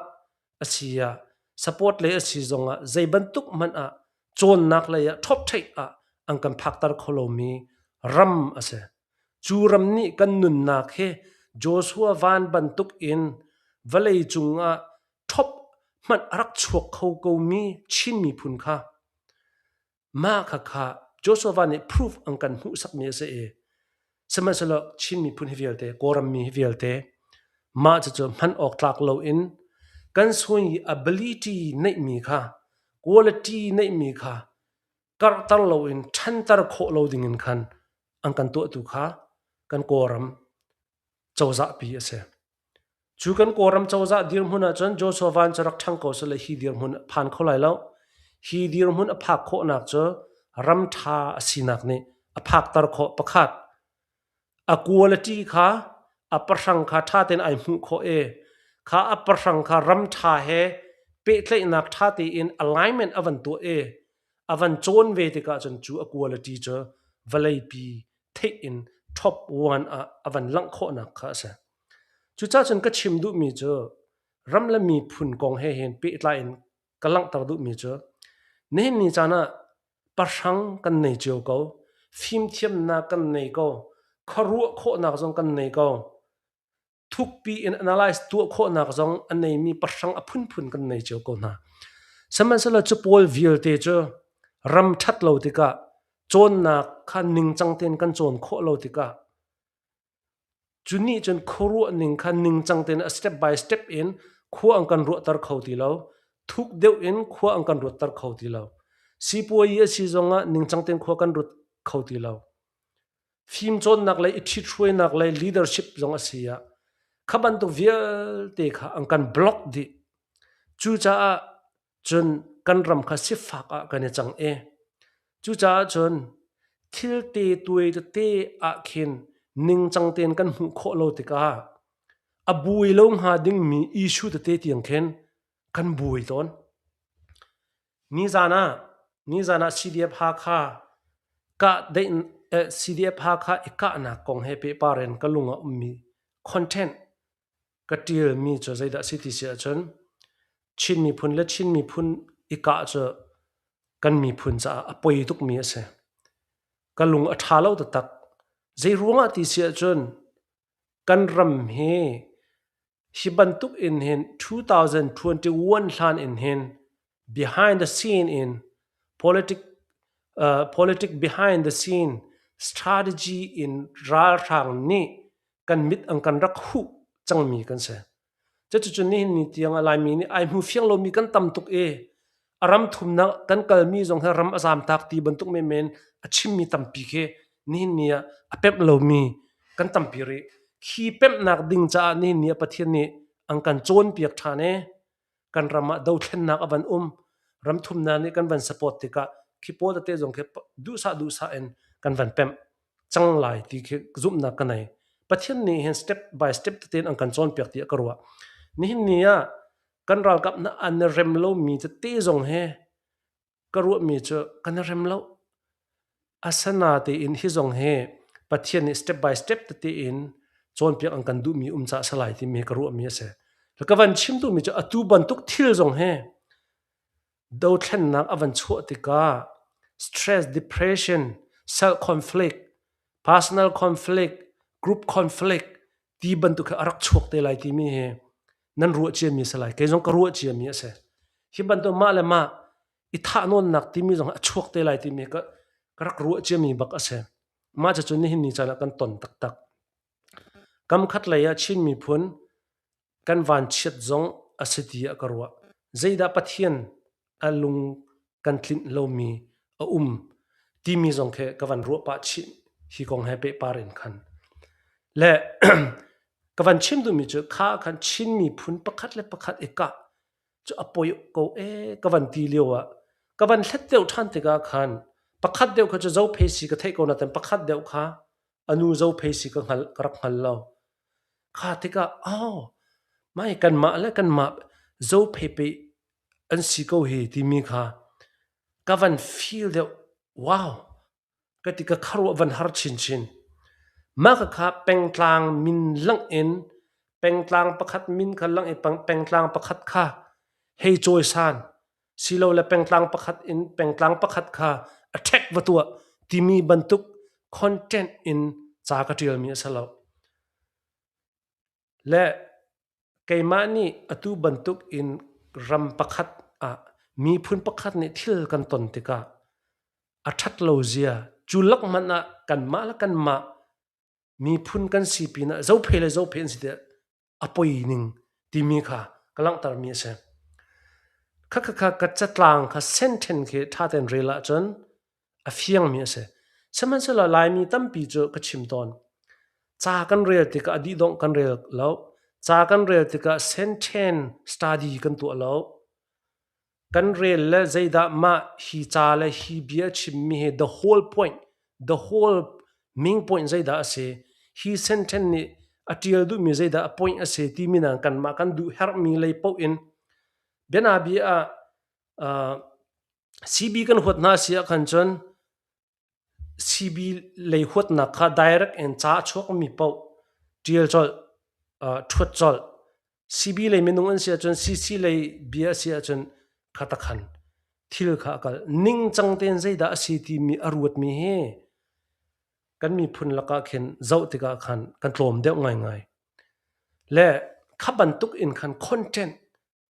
a si ah support lei a si zongah zei bantuk hmanh ah cawnnak lei ah ṭhawpṭheih ah an kan phakter kho lomi ram a si. Cu ram nih kan nunnak hi Joshua Van bantuk in vawlei cung ah ṭhawp hmanh a rak chuak kho komi Chin miphun kha Mah khakha Joshua nih proof an kan hmuhsakmi a si i sihmanhsehlaw Chin miphun hi vialte, Kawlram mi hi vialte mah cucu hman awk tlak loin kan sung i ability neihmi kha quality neihmi kha karhter loin ṭhanter khawh lo dingin khan an kan tuahtu kha kan Kawlram cozahpi a si. Cu kan Kawlram cozah dirhmun ahcun Joshua Van cu rak ṭhang ko seh hi dirhmun a phan kho lai lo. Hi dirhmun a phak khawhnak cu ram ṭha a sinak nih a phakter khawh. Pakhat, a quality kha a pahrang kha ṭha tein ai hmuh khawh i kha a pahrang kha ram ṭha he pehtlaihnak ṭha tein alignment a van tuah i a van cawn ve tikah cun cu a quality cu vawleipi theih in top one ah a van langh khawhnak kha a si. Cucaah cun ka chim duhmi cu ram le miphun kong he hin pehtlai in ka langhter duhmi cu nihin ni caan ah pahrang kan nei cio ko, fimthiamnak kan nei ko, khuaruah khawhnak zong kan nei ko. Thukpi in analyze tuah khawhnak zong a neimi pahrang a phunphun kan nei cio ko hna. Sihmanhsehlaw cu pawl vialte cu ram ṭhat lo tikah cawnnak kha ningcang tein kan cawn khawh lo tikah Cu nih cun khuaruah ning kha ningcang tein a step by step in khua an kan ruahter kho ti lo. Thuk deuh in khua an kan ruatter kho ti lo. Sipuayi a si zongah ningcang tein khua kan ruat kho ti lo. Fimcawnnak lei, i ṭhithruainak lei, leadership zong a si ah kha bantuk vialte kha an kan block dih. Cucaah cun kan ram kha sifak ah kan i cang i cucaah cun thil te tuai tete ah khin ningcang tein kan hmuh khawh lo tikah a buai lo hnga dingmi issue tete tiang khin kan buai tawn. Nizan ah nizan ah CDF Hakha kah deih CDF Hakha i kahnak kong he pehpar in ka lung a ummi content Ka ṭialmi cu zeidah a si ti si ahcun Chin miphun le Chin miphun i kah cu kan miphun caah a poi tukmi a si. Ka lung a ṭha lo taktak. Zei ruangah ti si ahcun kan ram hi hi bantuk in hin 2021 hlan in hin behind the scene in politic politic behind the scene strategy in ralhrang nih kan mit an kan rak huh cangmi kan si. Cuticun nihin ni tiang ah Laimi nih ai hmu fiang lomi kan tam tuk i a ram thumnak kan kalmi zong hi ram a zamtak ti bantuk menmen a chimmi tampi khi nihin ni ah a pemh lomi kan tampi rih. Khi pemhnak ding caah nihin ni ah Pathian nih an kan cawnpiak ṭhan i kan ram ah dothlennak a van um ram thumnak nih kan van support tikah khi pawl tete zong khi duhsah duhsah in kan van pemh cang lai ti khi zumhnak ka nei. Pathian nih hin step by step tein an kan cawnpiak tiah ka ruah. Nihin ni ah kan ralkap hna an i rem lomi tete zong he ka ruahmi cu kan i rem lo. Asana tein hi zong hi Pathian nih step by step tete in cawnpiak an kan duhmi um caah salai timi ka ruahmi a si. Ka van chim duhmi cu atu bantuk thil zong hi Dothlennak a van chuah tikah stress, depression, self-conflict, personal conflict, group conflict ti bantuk hi a rak chuak te lai timi hi nan ruah ciami a si lai. Kei zong ka ruah ciami a si. Hi bantuk mah le mah. I thahnawnnak timi zong a chuak te lai timi ka ka rak ruah ciami bak a si. Mah cucu nihin ni caan ah kan ton taktak. Kam khat lei ah Chin miphun kan vanchiat zong a si tiah ka ruah. Zeidah Pathian a lung kan tlinh lomi a um timi zong khi ka van ruah pah chih hi kong he pehpar in khan. Le ka van chim duhmi cu kha khan Chin miphun pakhat le pakhat i kah cu a poi ko ee ka van ti lio ah ka van hlet deuh ṭhan tikah khan pakhat deuh kha cu Zophei si ka theih ko nain pakhat deuh kha a nu Zophei si ka hngal ka rak hngal lo. Kha tikah oh mai kanmah le kanmah Zophei pei an si ko hi timi kha ka van feel deuh wow ka ti ka kharuah van har chinchin. Mah khakha pengtlang min langh in pengtlang pakhat min kha langh i pengtlang pakhat kha hei cawisan silole pengtlang pakhat in pengtlang pakhat kha attack va tuah timi bantuk content in ca ka ṭialmi a si lo. Le keimah nih atu bantuk in ram pakhat ah miphun pakhat nih thil kan ton tikah a ṭhat lo zia cu lak hmanh ah kanmah le kanmah miphun kan si pinah zophei le zophei an si tiah a poi ning timi kha ka langhtermi a si. Khakha ka catlang kha sentence khi ṭha tein rel ahcun a fiangmi a si. Sihmanhsehlaw Laimi tampi cu ka chim tawn. Ca kan rel tikah a dihdongh kan rel lo. Ca kan rel tikah sentence study kan tuah lo. Kan rel le zeidah mah hi ca le hi bia chimmi hi the whole point, the whole main point zeidah a si, hi sentence nih a ṭial duhmi zeidah a point a si timi na kanmah kan duh herhmi lei paoh in bianabia ah CB kan huat hna si ah khan cun CB lei huatnak kha direct in ca a chuakmi paoh ṭial colh, ṭhuat colh. CB lei minung an si ahcun CC lei bia a si ahcun kha takhan thil kha a kal. Ningcang tein zeidah a si timi a ruatmi hi kan miphun lakah khin zoh tikah khan kan tlawm deuh ngaingai. Le kha bantuk in khan content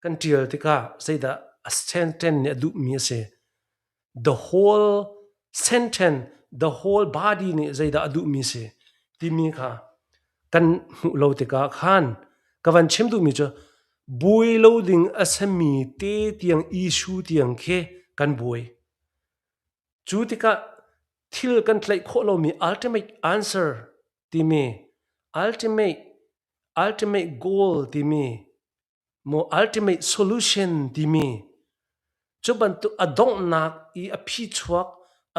kan ṭial tikah zeidah a sentence nih a duhmi a si. The whole sentence, the whole body nih zeidah a duhmi a si timi kha kan hmuh lo tikah khan ka van chim duhmi cu buai lo ding a sami te tiang issue tiang khi kan buai. Cu tikah thil kan tlaih khawh lomi ultimate answer timi ultimate ultimate goal timi maw ultimate solution timi cu bantuk a donghnak i a phichuak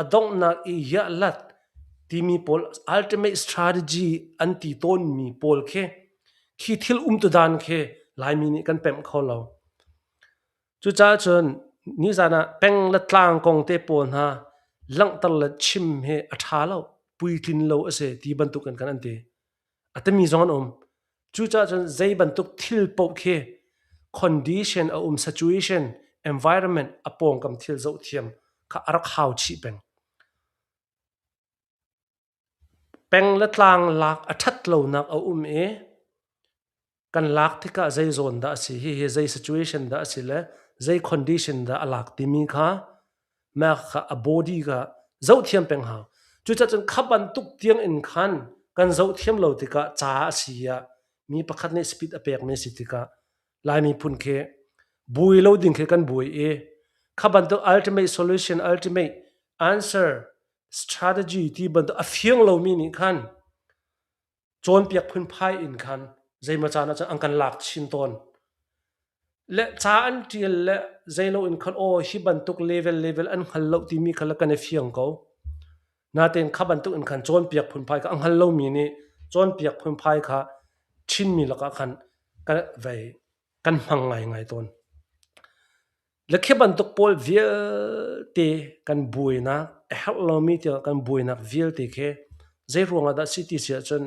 a donghnak i yahlat timi pawl ultimate strategy an ti tawnmi pawl khi khi thil umtu dan khi Laimi nih kan pemh kho lo. Cucaah cun nizan ah peng le tlang kong te pawl hna langhter le chim hi a ṭha lo, puitlin lo a si ti bantuk in kan an ti. A timi zong an um. Cucaah cun zei bantuk thil paoh khi condition a um situation, environment a pawngkam thil zoh thiam kha a rak hau chih peng. Peng le tlang lak a ṭhat lonak a um i kan lak tikah zei zawn dah a si, hihi zei situation dah a si le zei condition dah a lak timi kha mah kha a body kha zohthiam peng hau. Cucaah cun kha bantuk tiang in khan kan zohthiam lo tikah ca a si ah mi pakhat nih speed a pekmi a si tikah Lai miphun khi bui lo ding khi kan bui i kha bantuk ultimate solution, ultimate answer, strategy ti bantuk a fiang lomi nih khan cawnpiak phunphai in khan zeimaw caan ah cun an kan lak chin tawn. Le ca an ṭial le zeilo in khan aw hi bantuk level level an hngal lo timi kha le kan i fiang ko. Natein kha bantuk in khan cawnpiak phunphai kha a hngal lomi nih cawnpiak phunphai kha Chinmi lakah khan kan vei kan hmang ngaingai tawn. Le khi bantuk pawl vialte kan buainak, a herh lomi tiang kan buainak vialte khi zei ruangah dah si ti si ahcun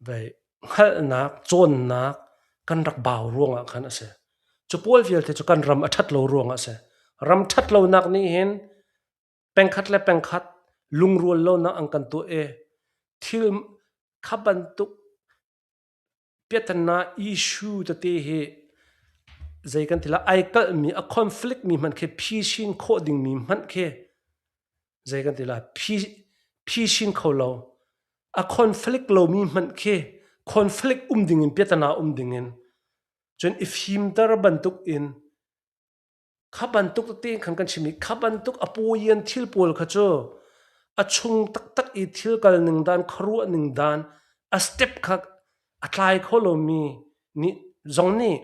vei hngalhnak, cawnnak kan rak bau ruangah khan a si. Cu pawl vialte cu kan ram a ṭhat lo ruangah a si. Ram ṭhat lonak nih hin pengkhat le pengkhat lungrual lonak an kan tuah i thil kha bantuk Piahtana issue tete hi Zei kan ti la ai kalhmi a conflict mi hmanh khi phishin khawh dingmi hmanh khi zei kan ti la phi phishin kho lo. A conflict lomi hmanh khi conflict um ding in piatana um ding in cun i fimter bantuk in Kha bantuk tete khan kan chim i kha bantuk a pawian thil pawl kha cu a chung taktak i thil kal ning dan, khuaruah ning dan, a step kha a tlai kho lomi nih zong nih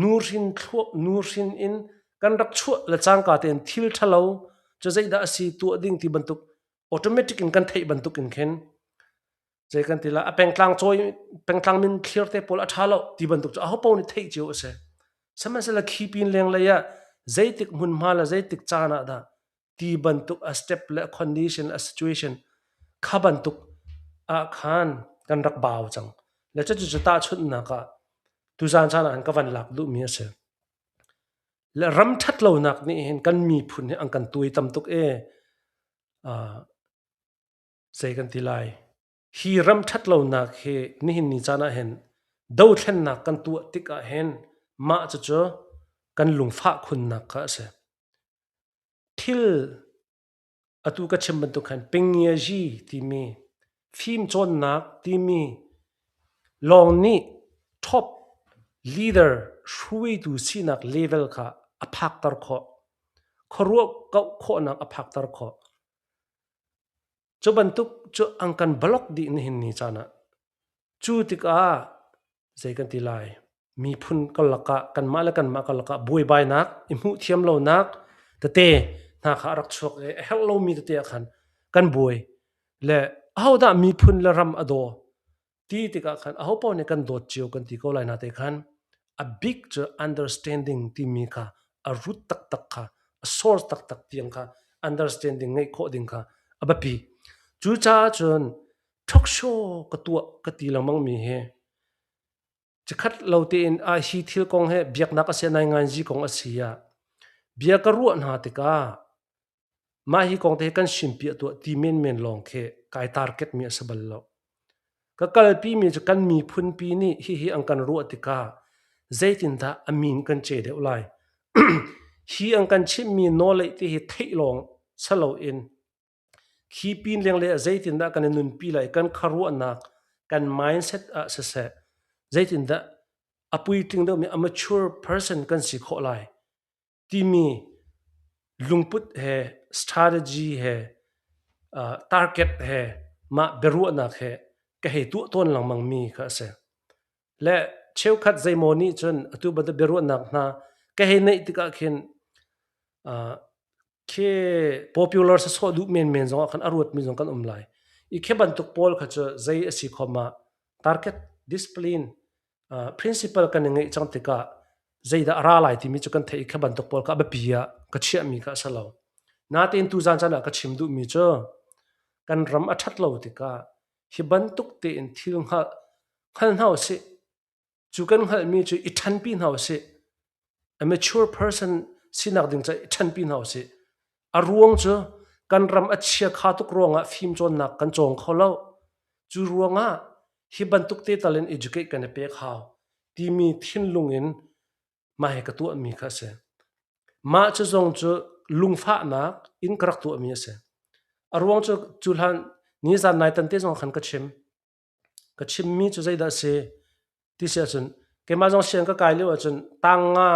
nuhrin thluak nuhrin in kan rak chuah le cangka tein thil ṭhalo cu zeidah a si tuah ding ti bantuk automatic in kan theih bantuk in khin zei kan ti la a pengtlang cawi pengtlang min thlir te pawl a ṭha lo ti bantuk cu aho paoh nih theih cio a si. Sihmanhsehlaw khi pin lenglei ah zeitik hmunhma le zeitik caan ah dah ti bantuk a step le a condition a situation kha bantuk ah khan kan rak bau cang. Le cucu tahchunhnak ah tuzaan caan ah ka van lak duhmi a si. Le ram ṭhat lonak nih hin kan miphun hi an kan tuai tam tuk e. Uh, zei kan ti lai hi ram ṭhat lonak hi nihin ni caan ah hin dothlennak kan tuah tik ah hin mah cucu kan lungfah khunnak kha a si. Thil atu ka chim bantuk khan pingiazi timi fimcawnnak timi lawng nih top leader hruaitu sinak level kha a phakter khawh. Khuaruah kauh khawhnak a phakter khawh. Cu bantuk cu an kan block dih nihin ni caan ah. Cu tikah zei kan ti lai? Miphun karlak ah kanmah le kanmah karlak ah buaibainak, i hmuh thiam lonak tete hna kha a rak chuak i a herh lomi tete ah khan kan buai. Le ahodah miphun le ram a daw? Ti tikah khan ahopaoh nih kan dawt cio kan ti ko lai na te khan a bik cu understanding timi kha a root taktak kha a source taktak tiang kha understanding ngeih khawh ding kha a biapi. Cucaah cun talk show ka tuah ka ti lengmang mi hi cikhat lo tein a hi thil kong he biaknak a si nai nganzi kong a si ah bia ka ruah hna tikah Mah hi kong te hi kan simpiah tuah ti menmen lawng khi kai target mi a si bal lo. Ka kalpi mi cu kan miphunpi nih hihi an kan ruah tikah zeitindah a min kan ce deuh lai. hi an kan chimhmi nawleih ti hi theih lawng saloin khi pin lengle ah zeitindah kan i nunpi lai, kan khuaruahnak, kan mindset ah siseh, zeitindah a puitling deuhmi a mature person kan si khawh lai timi lungput he strategy he target he mah biaruahnak he ka hei tuah tawn lengmang mi kha a si. Le cheukhat zeimaw nih cun atu bantuk biaruahnak hna ka hei neih tikah khin khi popular sasawh duh menmen zong ah khan a ruatmi zong kan um lai. I khi bantuk pawl kha cu zei a si khom ah target discipline principle kan i ngeih cang tikah zeidah a ra lai timi cu kan theih i kha bantuk pawl kha a biapi ah ka chiahmi kha a si lo. Natein tuzaan caan ah ka chim duhmi cu kan ram a ṭhat lo tikah hi bantuk tein thil hngalh hngal hna usih. Cu kan hngalhmi cu i ṭhanpi hna usih. A mature person sinak ding ca i ṭhanpi hna usih. A ruang cu kan ram a chia-kha tuk ruangah fimcawnnak kan cawng kho lo. Cu ruangah hi bantuk te tal in educate kan i pek hau timi thinlung in mah hi ka tuahmi kha a si. Mah cu zong cu lungfahnak in ka rak tuahmi a si. A ruang cu cu hlan nizan nai tan te zong khan ka chim. Ka chimmi cu zeidah a si ti si ahcun keimah zong siang ka kai lio ahcun tang nga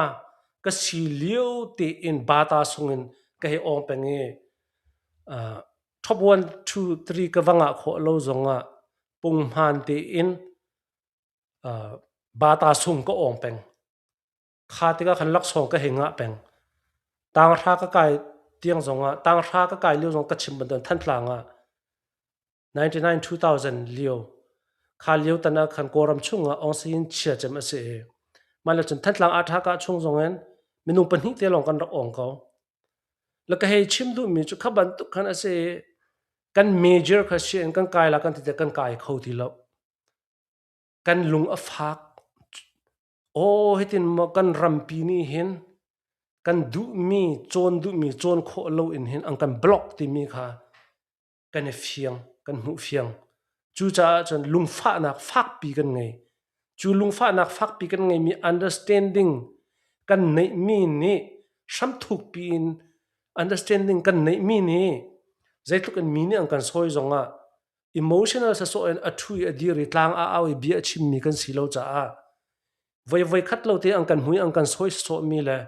ka si lio tein bata sungin ka hei awng peng i top 1, 2, 3 ka va ngah khawh lo zongah punghman tein bata sung ka awng peng. Kha tikah khan laksawng ka hei ngah peng. Tanghra ka kai tiang zongah tanghra ka kai lio zong ka chim bantukin Thantlang ah 99 2000 lio kha lio tan ah khan Kawlram chungah Aung San chia cem a si i mah le cun Thantlang aa ka chung zongin minung pahnih te lawng kan rak ong ko. Le ka hei chim duhmi cu kha bantuk khan a si i kan major kha si in kan kai la kan ti te kan kai kho ti lo. Kan lung a fak. Aw hitin maw kan rampi nih hin kan duhmi cawn duhmi cawn khawh lo in hin an kan block timi kha kan i fiang, kan hmuh fiang. Cucaah cun lungfahnak fakpi kan ngei. Cu lungfahnak fakpi kan ngeimi understanding Kan neihmi nih hramthukpi in understanding kan neihmi nih zeitluk in mi nih an kan sawi zongah emotional sasawh in a ṭhu i a dir i tlang a au i bia a chimmi kan si lo caah voi voi khat lo te an kan hmu i an kan sawi sawhmi le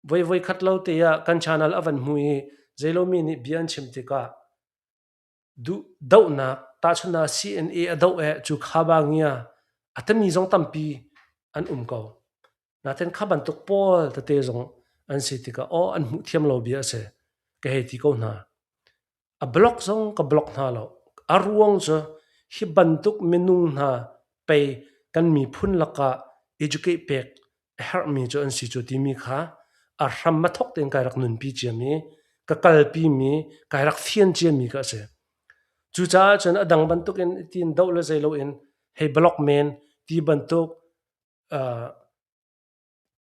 voi voi khat lo te ah kan channel a van hmu i zeilomi nih bia an chim tikah duh dohnak tahchunhnak CNA a doh eh cu kha ba ngia a tami zong tampi an um ko. Natin kha bantuk pawl tete zong an si tikah aw an hmuh thiam lo bia a si ka hei ti ko hna. A block zong ka block hna lo. A ruang cu hi bantuk minung hna pei kan miphun lakah educate pek a herhmi cu an si cu timi kha a hram a thawk tein kai rak nunpi ciami, ka kalpi mi, kai rak fian ciami kha a si. Cucaah cun a dang bantukin tiin doh le zei loin hei block men ti bantuk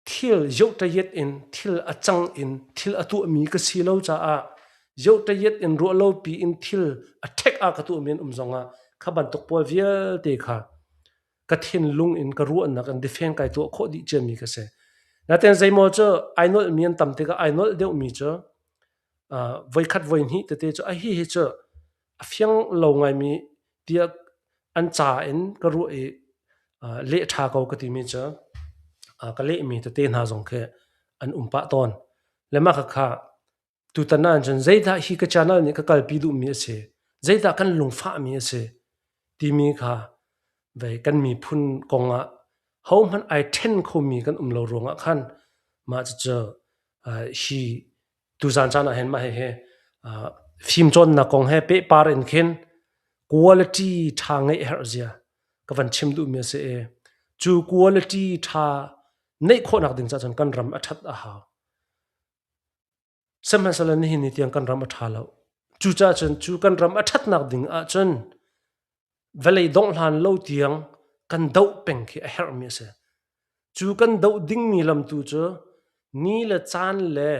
thil yohtayet in thil a cang in thil a tuahmi ka si lo caah yohtayet in ruah lopi in thil a ṭhek ah ka tuahmi an um zongah kha bantuk pawl vialte kha ka thinlung in ka ruahnak in defend kai tuah khawh dih ciami ka si. Natin zeimaw cu ai nolhmi an tam tikah ai nolh deuhmi cu voikhat voihnih tete cu a hi hi cu a fiang lo ngaimi tiah an ca in ka ruah i leh ṭha ko ka timi cu ka lehmi tete hna zong khi an um pah tawn. Le mah khakha tutan ah cun zeidah hi ka channel nih ka kalpi duhmi a si, zeidah kan lungfahmi a si timi kha vei kan miphun kong ah hohmanh ai ṭhen khomi kan um lo ruangah khan mah cucu hi tuzan caan ah hin mah hihi fimcawnnak kong he pehpar in khin quality ṭha ngeih a herh zia ka van chim duhmi a si i cu quality ṭha neih khawhnak ding caah cun kan ram a ṭhat a hau. Sihmanhsehlaw nihin ni tiang kan ram a ṭha lo. Cucaah cun cu kan ram a ṭhatnak ding ahcun vawlei dongh hlan lo tiang kan doh peng khi a herhmi a si. Cu kan doh dingmi lam tu cu ni le caan le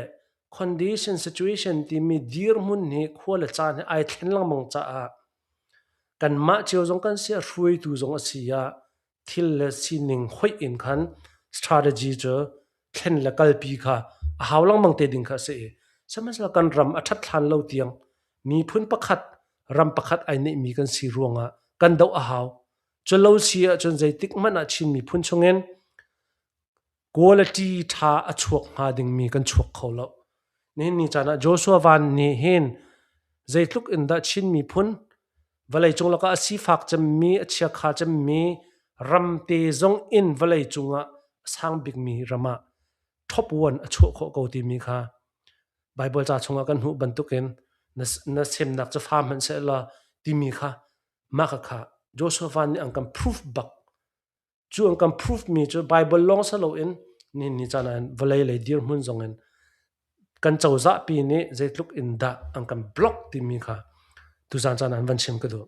condition situation timi dirhmun hi khua le caan hi ai thlen lengmang caah kanmah cio zong kan si a hruaitu zong a si ah thil le sining hoih in khan strategy cu thlen le kalpi kha a hau lengmang te ding kha a si i sihmanhsehlaw kan ram a ṭhat hlan lo tiang miphun pakhat ram pakhat ai neihmi kan si ruangah kan doh a hau. Culo si ahcun zeitik hmanh ah Chin miphun chungin quality ṭha a chuak hnga dingmi kan chuak kho lo. Nihin ni caan ah Joshua Van nih hin zeitluk in dah Chin miphun vawleicung lakah a sifak cemmi, a chiakha cemmi ramte zong in vawleicung ah a sang bikmi ram ah top one a chuah khawh ko timi kha Bible ca chungah kan hmuh bantukin na, na semnak cu fa hmanh seh law timi kha mah kha Joshua Van nih an kan proof bak. Cu an kan proof mi cu Bible lawng si loin nihin ni caan ah vawlei lei dirhmun zong in kan cozah pi nih zeitluk in dah an kan block timi kha tuzan caan ah van chim ka duh.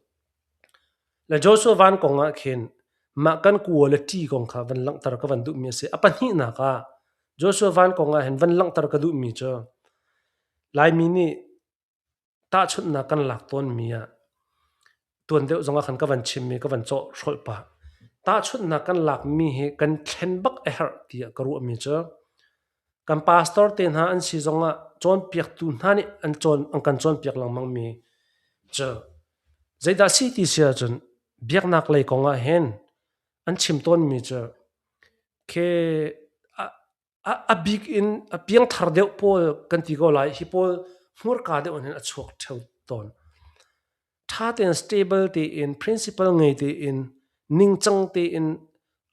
Le Joshua Van kong ah khin mah kan quality kong kha van langhter ka van duhmi a si. A pahnihnak ah Joshua Van kong ah hin van langhter ka duhmi cu Laimi nih tahchunhnak kan lak tawnmi ah tuan deuh zongah khan ka van chimmi ka van cawh hrolh pah. Tahchunhnak kan lakmi hi kan thlen bak a herh tiah ka ruahmi cu kan pastor te hna an si zongah cawnpiaktu hna nih an cawn an kan cawnpiak lengmangmi cu zeidah si ti si ahcun biaknak lei kong ah hin an chim tawnmi cu khi a bik in a piangthar deuh pawl kan ti ko lai hi pawl hmurka deuh in a chuak ṭheo tawn. Ṭha tein stable tein principle ngei tein ningcang tein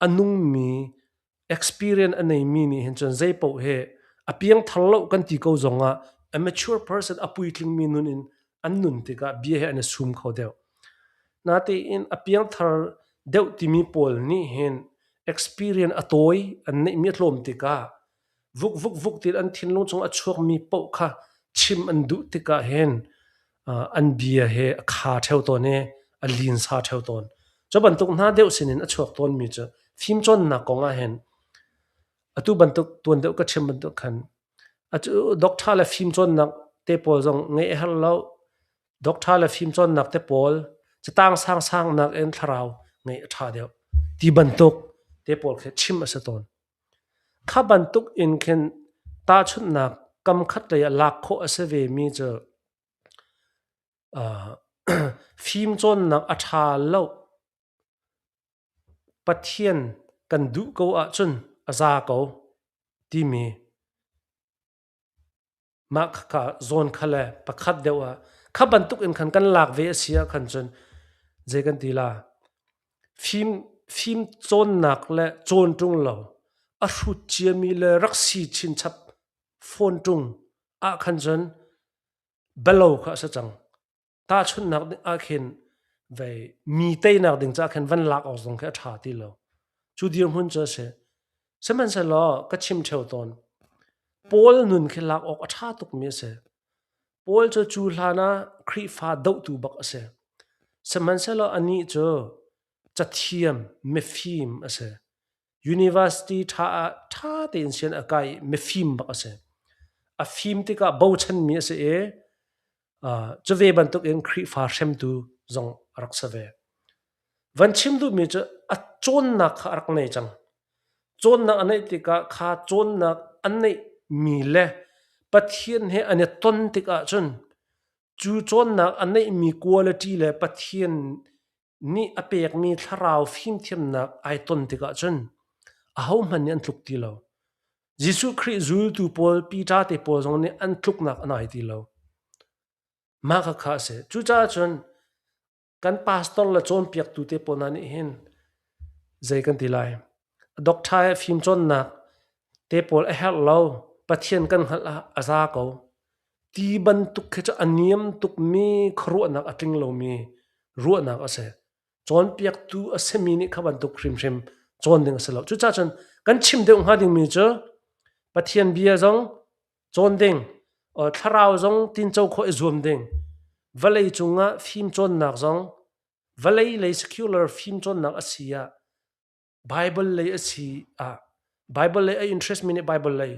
a nungmi experience a neimi nih hin cun zei paoh hi a piangthar lo kan ti ko zongah a mature person a puitlingmi nun in an nun tikah bia hi an i sum kho deuh. Natein a piangthar deuh timi pawl nih hin experience a tawi an neihmi a tlawm tikah vuk vuk vuk tiin an thinlung chung a chuakmi paoh kha chim an duh tikah hin an bia he a kha ṭheo tawn i a linsa ṭheo tawn. Cu bantuk hna deuh sinin a chuak tawnmi cu fimcawnnak kong ah hin atu bantuk tuan deuh ka chim bantuk khan atu doctor le fimcawnnak te pawl zong ngeih a herh lo. Doctor le fimcawnnak te pawl catang sangsang nakin thlarau ngeih a ṭha deuh ti bantuk te pawl khi chim a si tawn. Kha bantuk in khin tahchunhnak kam khat lei ah lak khawh a si ve mi cu fimcawnnak a ṭha lo. Pathian kan duh ko ahcun a za ko timi mah khakha zawn kha le pakhat deuh ah kha bantuk in khan kan lak ve a si ah khan cun zei kan ti la fim fim cawnnak le cawn ṭung lo a hrut ciami le rak si chinchap fawn ṭung ah khan cun belo kha a si cang. Tahchunhnak ah khin vei mi teinak ding caah khin van lak awk zong khi a ṭha ti lo. Cu dirhmun cu a si. Sihmanhsehlaw ka chim ṭheo tawn. Paul nun khi lak awk a ṭha tukmi a si. Paul cu cu hlan ah Khrihfa dohtu bak a si. Sihmanhsehlaw anih cu cathiam, mifim a si. University ṭha ah ṭha tein sian a kai i mifim bak a si. A fim tikah bochanmi a si i cu ve bantukin Khrihfa hremtu zong a rak si ve. Van chim duhmi cu a cawnnak kha a rak nei cang. Cawnnak a neih tikah kha cawnnak a neihmi le Pathian he an i ton tikah cun cu cawnnak a neihmi quality le Pathian nih a pekmi thlarau fimthiamnak ai ton tikah cun ahohmanh nih an tluk ti lo. Jesuh Khrih zultu pawl Peter te pawl zong nih an tluknak an ai ti lo. Mah khakha a si. Cucaah cun kan pastor le cawnpiaktu te pawl hna nih hin zei kan ti lai? Doctor he fimcawnnak te pawl a herh lo. Pathian kan hngalh ah a za ko. Ti bantuk khi cu a niam tukmi khuaruahnak a tling lomi ruahnak a si. Cawnpiaktu a simi nih kha bantuk hrimhrim cawn ding a si lo. Cucaah cun kan chim deuh hnga dingmi cu Pathian bia zong cawn ding, thlarau zong tinco khawh i zuam ding, vawlei cungah fimcawnnak zong vawlei lei secular fimcawnnak a si ah Bible lei a si ah Bible lei a interest mi nih Bible lei,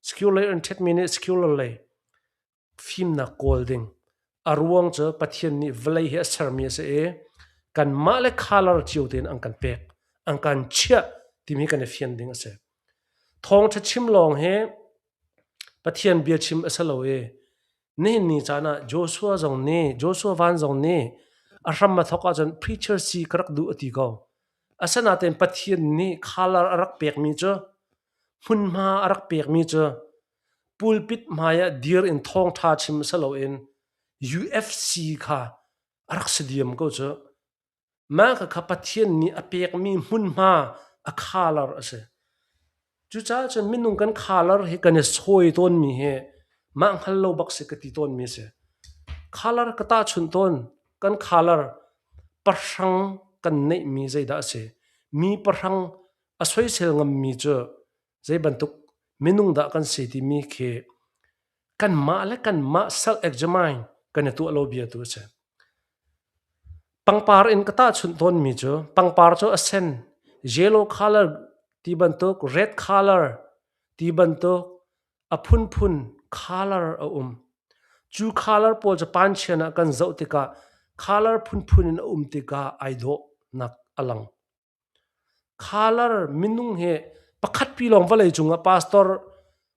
secular interest mi nih secular lei fimnak kawl ding. A ruang cu Pathian nih vawlei hi a sermi a si i kanmah le color cio tein an kan pek, an kan chiah timi kan i fian ding a si. Thawngṭha chim lawng hi Pathian bia chim a si lo i nihin ni caan ah Joshua zong nih Joshua Van zong nih a hram a thawk ahcun preacher si ka rak duh a ti ko. Asinain Pathian nih color a rak pekmi cu hmunhma a rak pekmi cu pulpit hmai ah dir in thawngṭha chim si loin UFC kha a rak si diam ko cu. Mah khakha Pathian nih a pekmi hmunhma a color a si. Cucaah cun minung kan color hi kan i sawi tawnmi hi mah hngal lo bak si ka ti tawnmi a si. Color ka tahchunh tawn. Kan color pahrang kan neihmi zeidah a si? Mi pahrang a soisel ngammi cu zei bantuk minung dah kan si timi khi kanmah le kanmah self examine kan i tuah lo bia tu a si. Pangpar in ka tahchunh tawnmi cu pangpar cu a sen, yellow color ti bantuk, red color ti bantuk a phunphun color a um. Cu color pawl cu panchian ah kan zoh tikah color phunphun in a um tikah ai dawhnak a lang. Color minung hi pakhat pi lawng vawlei cungah pastor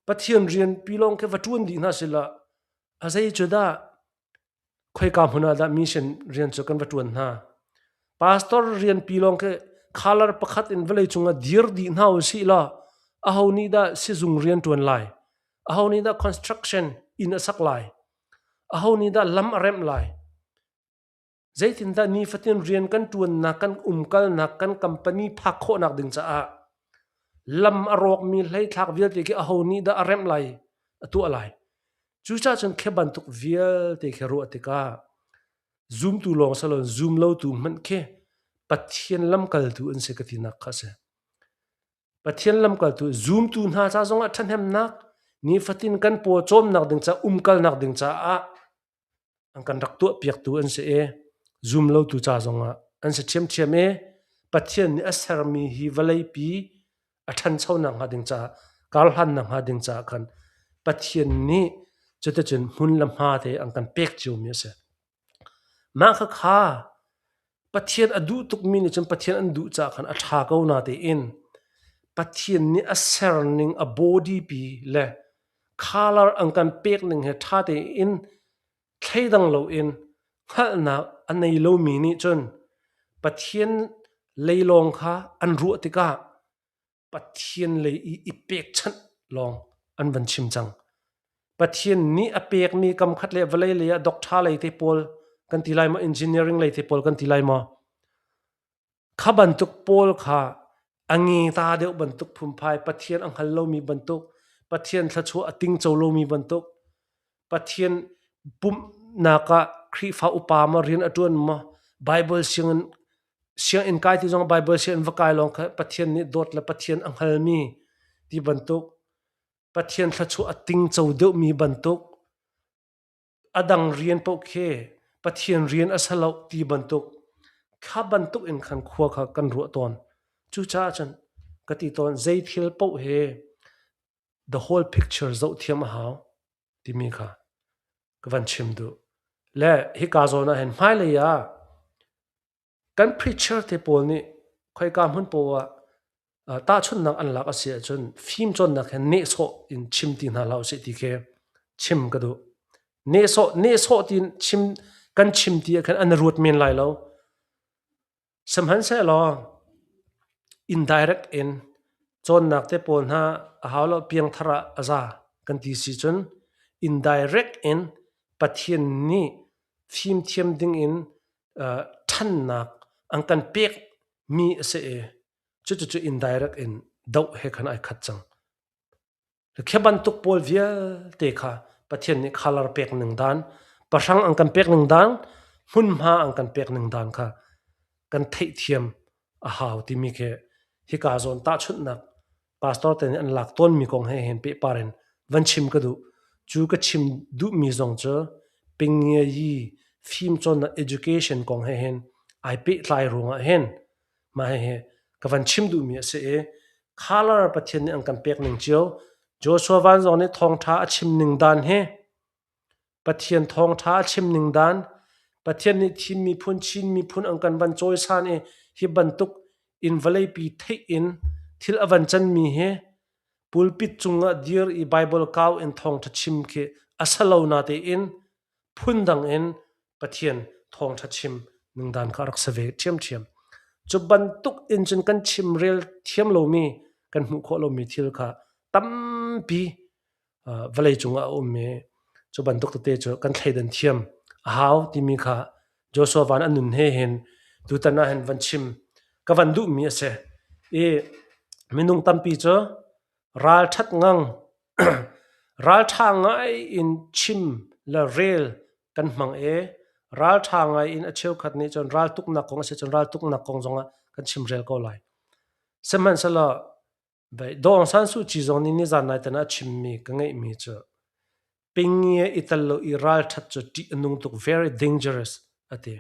Pathian rian pi lawng khi va ṭuan dih hna sila a zei cu dah khoika hmun ah dah mission rian cu kan va ṭuan hna. Pastor rian pi lawng khi color pakhat in vawlei cungah dir dih hna usih law aho nih dah sizung rian ṭuan lai? Aho nih dah construction inn a sak lai? Aho nih dah lam a remh lai? Zeitindah nifatin rian kan ṭuannak, kan umkalnak, kan company phak khawhnak ding caah lam a rawkmi hleithlak vialte khi aho nih dah a remh lai, a tuah lai. Cucaah cun khi bantuk vialte khi ruah tikah zumtu lawng si loin zum lotu hmanh khi Pathian lamkaltu an si ka tinak kha a si. Pathian lamkaltu zumtu hna ca zongah ṭhahnemnak, nifatin kan paw cawmnak ding ca, umkalnak ding caah an kan rak tuahpiaktu an si i zumlotu ca zongah an si ṭhiamṭhiam i Pathian nih a sermi hi vawleipi a ṭhanchonak hnga ding caah karhlannak hnga ding caah khan Pathian nih cuticun hmun le hma te an kan pek ciomi a si. Mah khakha Pathian a duh tukmi nih cun Pathian an duh caah khan a ṭha ko natein. Pathian nih a serning a body pi le color an kan pek ning he ṭha tein thleidang loin hngalhnak a nei lomi nih cun Pathian lei lawng kha an ruah tikah Pathian lei i i pekchanh lawng an van chim cang. Pathian nih a pekmi kamkhat le vawlei lei ah doctor lei te pawl kan ti lai maw, engineering lei te pawl kan ti lai maw? Kha bantuk pawl kha a nge ta deuh bantuk phunphai, Pathian a hngal lomi bantuk, Pathian thluachuah a tingco lomi bantuk, Pathian pumhnak ah Khrihfa upa maw rian a ṭuan maw, Baibal sianginn sianginn kai ti zong Baibal sianginn va kai lawng kha Pathian nih dawt le Pathian a hngalmi ti bantuk, Pathian thluachuah a tingco deuhmi bantuk, a dang rian paoh khi Pathian rian a si lo ti bantuk kha bantuk in khan khua kha kan ruah tawn. Cucaah cun ka ti tawn zei thil paoh hi the whole picture zoh thiam a hau timi kha ka van chim duh. Le hika zawn ah hin hmailei ah Kan preacher te pawl nih khoika hmun poah ah tahchunhnak an lak a si ahcun fimcawnnak he nehsawh in chim ti hna hlah usih ti khi chim ka duh. Nehsawh nehsawh tiin chim kan chim ti ah khan an ruat men lai lo. Sihmanhsehlaw indirect in cawnnak te pawl hna a hau lo piangthar ah a za kan ti si cun indirect in Pathian nih fimthiam ding in ṭhannak an kan pekmi a si i cucu indirect in doh he khan ai khat cang. Khi bantuk pawl vialte kha Pathian nih color pek ning dan, pahrang an kan pek ning dan, hmunhma an kan pek ning dan kha kan theihthiam a hau timi khi hika zawn tahchunhnak pastor te nih an lak tawnmi kong he hin pehpar in van chim ka duh. Cu ka chim duhmi zong cu Pingngeyi fimcawnnak education kong he hin ai pehtlai ruangah hin mah hihi ka van chim duhmi a si i color Pathian nih an kan pek ning cio Joshua Van zong nih thawngṭha a chim ning dan hi Pathian thawngṭha a chim ning dan, Pathian nih Thim miphun, Chin miphun an kan van cawisan i hi bantuk in vawleipi theih in thil a van canmi hi pulpit cungah dir i Baibal kau in thawngṭha chim khi a si lo natein phundang in Pathian thawngṭha chim ningdan kha a rak si ve ṭhiamṭhiam. Cu bantuk in cun kan chimrel thiam lomi, kan hmuh khawh lomi thil kha tampi vawlei cungah a um i cu bantuk tete cu kan thleidan thiam a hau timi kha Joshua van a nun he hin tutan ah hin van chim ka van duhmi a si. I minung tampi cu ralṭhat ngang ralṭha ngai in chim le rel kan hmang i ralṭha ngai in a cheukhat nih cun raltuknak kong a si cun raltuknak kong zongah kan chimrel ko lai. Sihmanhsehlaw Daw Aung San Suu Kyi zong nih nizan nai tan ah a chimmi ka ngeihmi cu pingnge i tel lo i ralṭhat cu ṭih a nung tuk very dangerous a ti.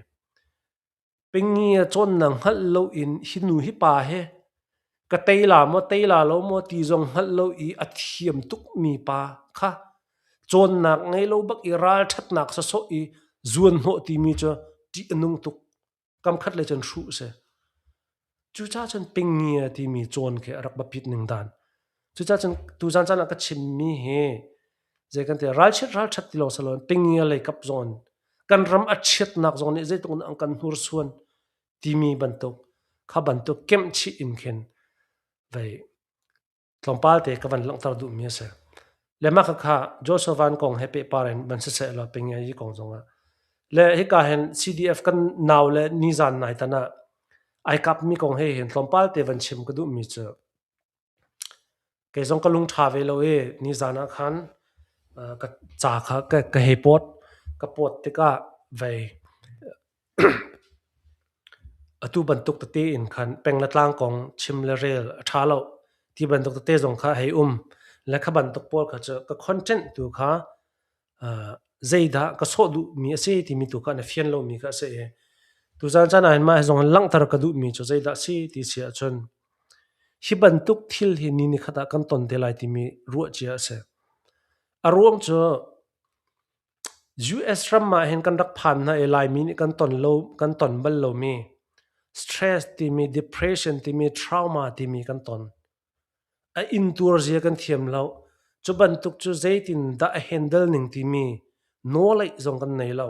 Pingnge cawnnak hngalh lo in hi nu hi pa hi ka tei la maw tei la lo maw ti zong hngalh lo i a thiam tukmi pa kha cawnnak ngei lo bak i ralṭhatnak sawsawh i zuan hnawh timi cu ṭih a nung tuk. Kamkhat lei cun hruh a si. Cucaah cun pingngia timi cawn khi a rak biapit ning dan. Cucaah cun tuzan caan ah ka chimmi hi zei kan ti ralchiat ralṭhat ti lawng si loin pingngia lei kap zong in kan ram a chiatnak zong nih zeitluk in an kan hnursuan timi bantuk kha bantuk kemh chih in khin vei tlawmpal te ka van langhter duhmi a si. Le mah khakha Joshua Van kong he pehpar in van siseh law Pingngai kong zongah. Le hika hin CDF kan nau le nizan nai tan ah ai kapmi kong he hin tlawmpal te van chim ka duhmi cu kei zong ka lung ṭha ve lo i nizan ah khan ka ca kha ka hei pawt. Ka pawt tikah vei Atu bantuk tete in khan peng le tlang kong chim le rel a ṭha lo ti bantuk tete zong kha a hei um. Le kha bantuk pawl kha cu ka content tu kha zeidah ka sawh duhmi a si timi tu kha na fian lomi kha a si i tuzaan caan ah hin mah hi zong hin langhter ka duhmi cu zeidah a si ti si ahcun hi bantuk thil hi ni nikhat ah kan ton te lai timi ruah cia a si. A ruang cu US ram ah hin kan rak phan hna i Laimi nih kan ton lo kan ton bal lomi stress timi, depression timi, trauma timi kan ton. A intuar zia kan thiam lo. Cu bantuk cu zeitin dah a handle ning timi nawleih zong kan nei lo.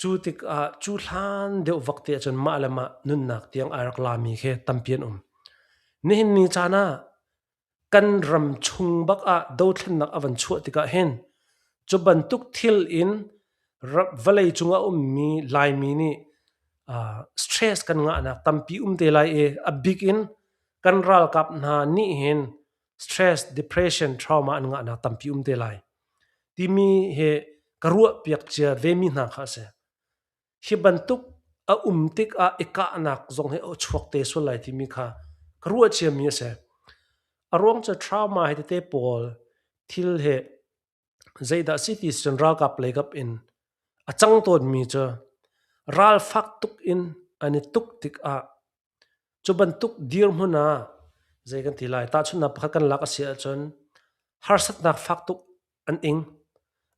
Cu tikah cu hlan deuh vak te ahcun mah le mah nunnak tiang ai rak lami khi tampi an um. Nihin ni caan ah kan ram chung bak ah dothlennak a van chuah tikah hin cu bantuk thil in vawlei cung a ummi Laimi nih stress kan ngahnak tampi um te lai i a bik in kan ralkap hna nih hin stress, depression, trauma an ngahnak tampi um te lai timi hi ka ruah piak cia vemi hna kha a si. Hi bantuk a um tikah i kahnak zong hi a chuak te sual lai timi kha ka ruah ciami a si. A ruang cu trauma hi tete pawl thil hi zeidah si ti cun ralkap leikap in a cang tawnmi cu ral fak tuk in an i tuk tikah cu bantuk dirhmun ah zei kan ti lai tahchunhnak pakhat kan lak a si ahcun harsatnak fak tuk an ing.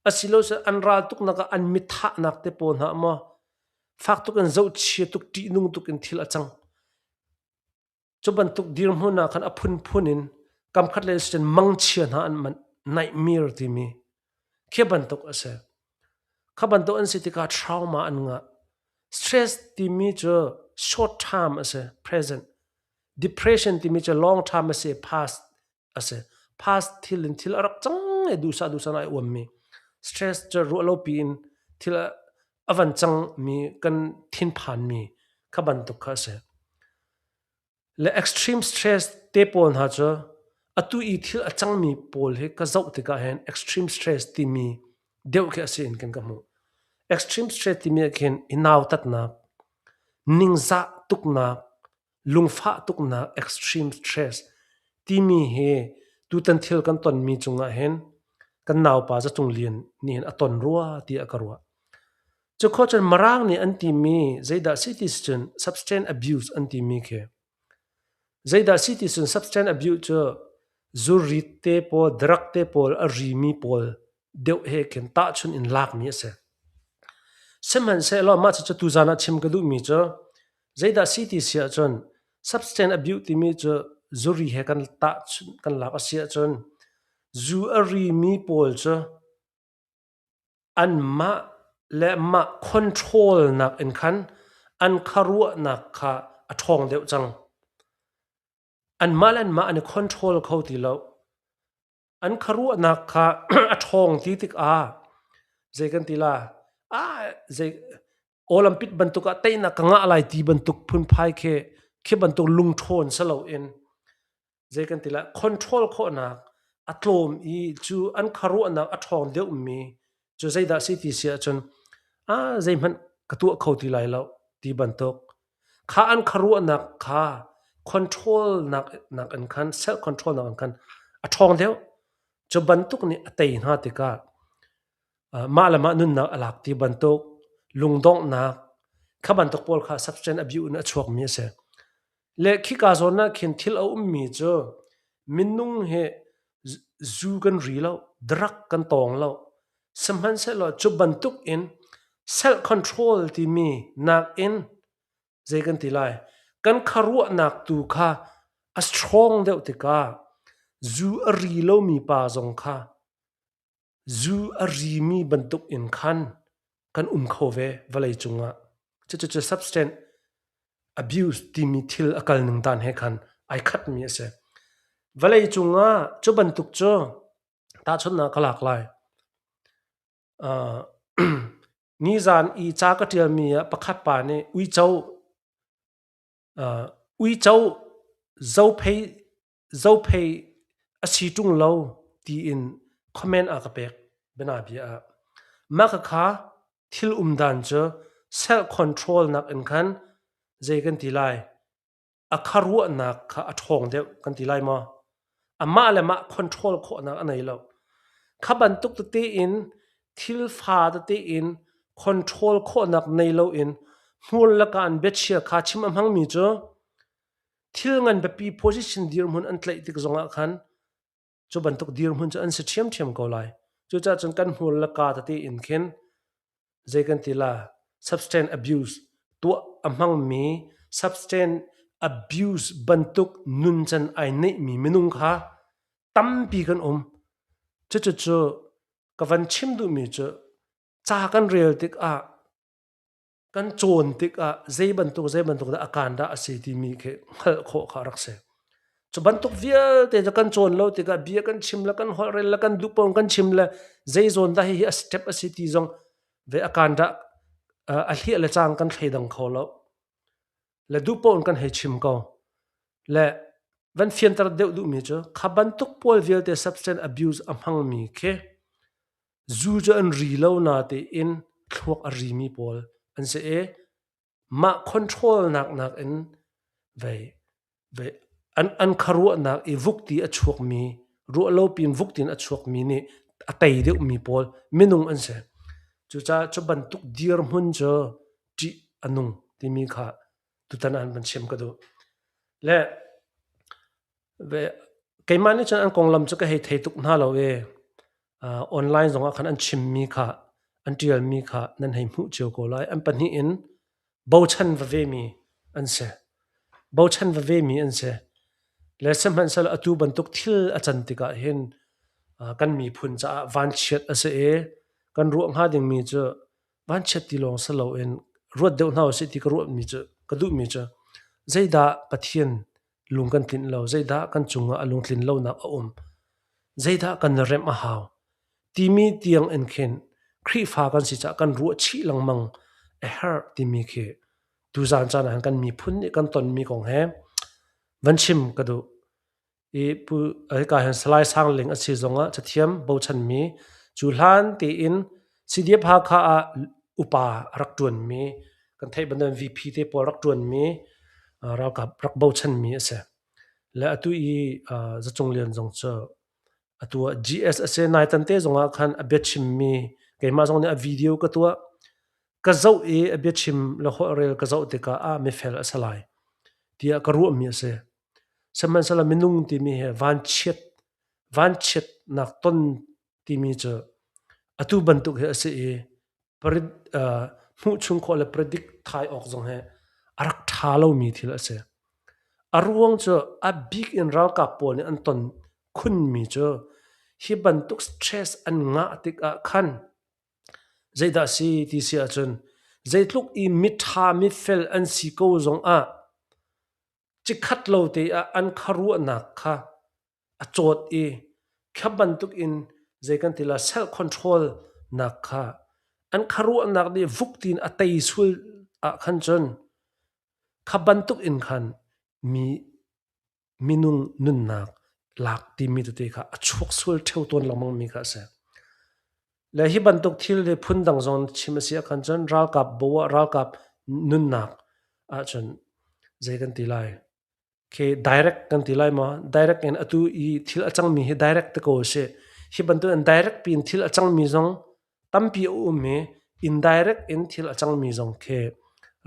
Asilo cun an ral tuknak ah an mithahnak te pawl hna maw fak tuk in zohchia tuk ṭihnung tuk in thil a cang. Cu bantuk dirhmun ah khan a phunphun in kamkhat lei cun mangchia hna an manh nightmare timi khi bantuk a si. Kha bantuk an si tikah trauma an ngah. Stress timi cu short term a si, present. Depression timi cu long term a si, past a si. Past thil in thil a rak cang i duhsah duhsah in ai uammi. Stress cu ruah lo piin thil a van cangmi kan thinphanmi kha bantuk kha a si. Le extreme stress te pawl hna cu atu i thil a cangmi pawl hi ka zoh tikah hin extreme stress timi deuh khi a si in kan ka hmuh. Extreme stress timi ah khin i nautatnak, ningzah tuknak, lungfah tuknak extreme stress timi hi tutan thil kan tonmi cungah hin kan naupa Zacung Lian nih hin a ton rua tiah ka ruah. Cu khawh cun Mirang nih an timi zeidah si ti si cun substance abuse an timi khi zeidah si ti cun substance abuse cu zurit te pawl, drug te pawl a rimi pawl deuh he khin tahchunh in lakmi a si. Sihmanhsehlaw mah cucu tuzaan ah chim ka duhmi cu zeidah si ti si ahcun substance abuse timi cu zuri he kan tahchunh kan lak a si ahcun zu a rimi pawl cu anmah le mah control nak in khan an kharuahnak kha a ṭhawng deuh cang. Anmah le anmah an i control kho ti lo. An kharuahnak kha a ṭhawng ti tikah zei kan ti la ah zei Olympic bantuk ah teinak ka ngah lai ti bantuk phunphai khi khi bantuk lungṭhawn si loin zei kan ti lai control khawhnak a tlawm i cu an kharuahnak a ṭhawng deuhmi cu zeidah si ti si ahcun ah zeihmanh ka tuah kho ti lai lo ti bantuk kha an kharuahnak kha control nak nak in khan self control nak in khan a ṭhawng deuh cu bantuk nih a tei hna tikah mah le mah nunnak a lak ti bantuk lungdonghnak kha bantuk pawl kha substance abuse in a chuakmi a si. Le khika zawn ah khin thil a ummi cu minung hi zu kan ri lo, drug kan tawng lo. Sihmanhsehlaw cu bantuk in self control timi nakin zei kan ti lai kan kharuahnak tu kha a strong deuh tikah zu a ri lomi pa zong kha Zu a rimi bantuk in khan kan um kho ve vawlei cungah. Cucu substance abuse timi thil a kal ning dan he khan ai khatmi a si. Vawlei cungah cu bantuk cu tahchunhnak ka lak lai. Uh, nizan i ca ka ṭialmi ah pakhat pa nih uico uh, uico zophei Zophei a si ṭung lo tiin comment a ka pek bianabia ah. Mah khakha thil umdan cu self control nak in khan zei kan ti lai a kharuahnak kha a ṭhawng deuh kan ti lai maw? Amah le mah control khawhnak a nei lo. Kha bantuk tete in thil fa tete in control khawhnak nei loin hmur le kaan biachia kha chim a hmangmi cu Thil ngan biapi position dirhmun an tlaih tik zongah khan cu bantuk dirhmun cu an si ṭhiamṭhiam ko lai. Cucaah cun kan hmur le kaa tete in khin zei kan ti la substance abuse tuah a hmangmi substance abuse bantuk nuncan ai neihmi minung kha tampi kan um. Cucucu ka van chim duhmi cu ca kan rel tikah kan cawn tikah zei bantuk zei bantuk dah a kaan dah a si timi khi hngalh khawh kha rak si. Cu bantuk vialte cu kan cawn lo tikah bia kan chim le kan holh rel le kan duh paoh kan chim le zei zawn dah hihi a step a si ti zong ve a kaan dah a hliah le cang kan thleidang kho lo. Le duh paoh in kan hei chim ko. Le van fianter deuh duhmi cu kha bantuk pawl vialte substance abuse a hmangmi khi zu cu an ri lo natein thluak a rimi pawl an si i mah control nak nakin vei vei an an kharuahnak i vukti a chuakmi ruah lo pin vuktin a chuakmi nih a tei deuhmi pawl minung an si. Cucaah cu bantuk dirhmun cu ṭih a nung timi kha tutan ah an van chim ka duh. Le ve keimah nih cun an konglam cu ka hei thei tuk hna lo i online zongah khan an chimmi kha an ṭialmi kha nan hei hmuh cio ko lai. An pahnih in bochan va vemi an si. Bochan va vemi an si. Le sihmanhsehlaw atu bantuk thil a can tikah hin kan miphun caah vanchiat a si i kan ruah hnga dingmi cu vanchiat ti lawng si loin ruat deuh hna usih ti ka ruahmi cu ka duhmi cu zeidah Pathian lung kan tlinh lo, zeidah kan cungah a lungtlin lonak a um, zeidah kan remh a hau timi tiang in khin Khrihfa kan si caah kan ruah chih lengmang a herh timi khi tuzaan caan ah kan miphun nih kan tonmi kong he van chim ka duh. I pu hika hin Salai Sang Ling a si zongah cathiam bochanmi cu hlan tein CDF Hakha ah upa a rak ṭuanmi kan theih bantukin VP te pawl rak ṭuanmi ralkap rak bochanmi a si. Le atu i Za Cung Lian zong cu atu ah GS a si. Naitan te zongah khan a biachimmi keimah zong nih a video ka tuah. Ka zoh i a biachim le holhrel ka zoh tikah ah mifel a si lai tiah ka ruahmi a si. Sihmanhsehlaw minung timi hi vanchiat vanchiatnak ton timi cu atu bantuk hi a si i hmuh chung khawh le predict thai awk zong hi a rak ṭha lomi thil a si. A ruang cu a bik in ralkap pawl nih an ton khunmi cu hi bantuk stress an ngah tikah khan zeidah si ti si ahcun zeitluk i miṭha mifel an si ko zongah Cikhat lo te ah an khuaruahnak kha a cawt i kha bantuk in zei kan ti la self control nak kha an khuaruahnak nih vuk tiin a tei sul ah khan cun kha bantuk in khan mi minung nunnak lak timi tete kha a chuak sual ṭheo tawn lengmang mi kha a si. Le hi bantuk thil hi phundang zong chim a si ahkhan cun ralkap bo ah ralkap nunnak ahcun zei kan ti lai? Khi direct kan ti lai maw? Direct in atu i thil a cangmi hi direct te ko a si. Hi bantuk in direct piin thil a cangmi zong tampi a um i indirect in thil a cangmi zong khi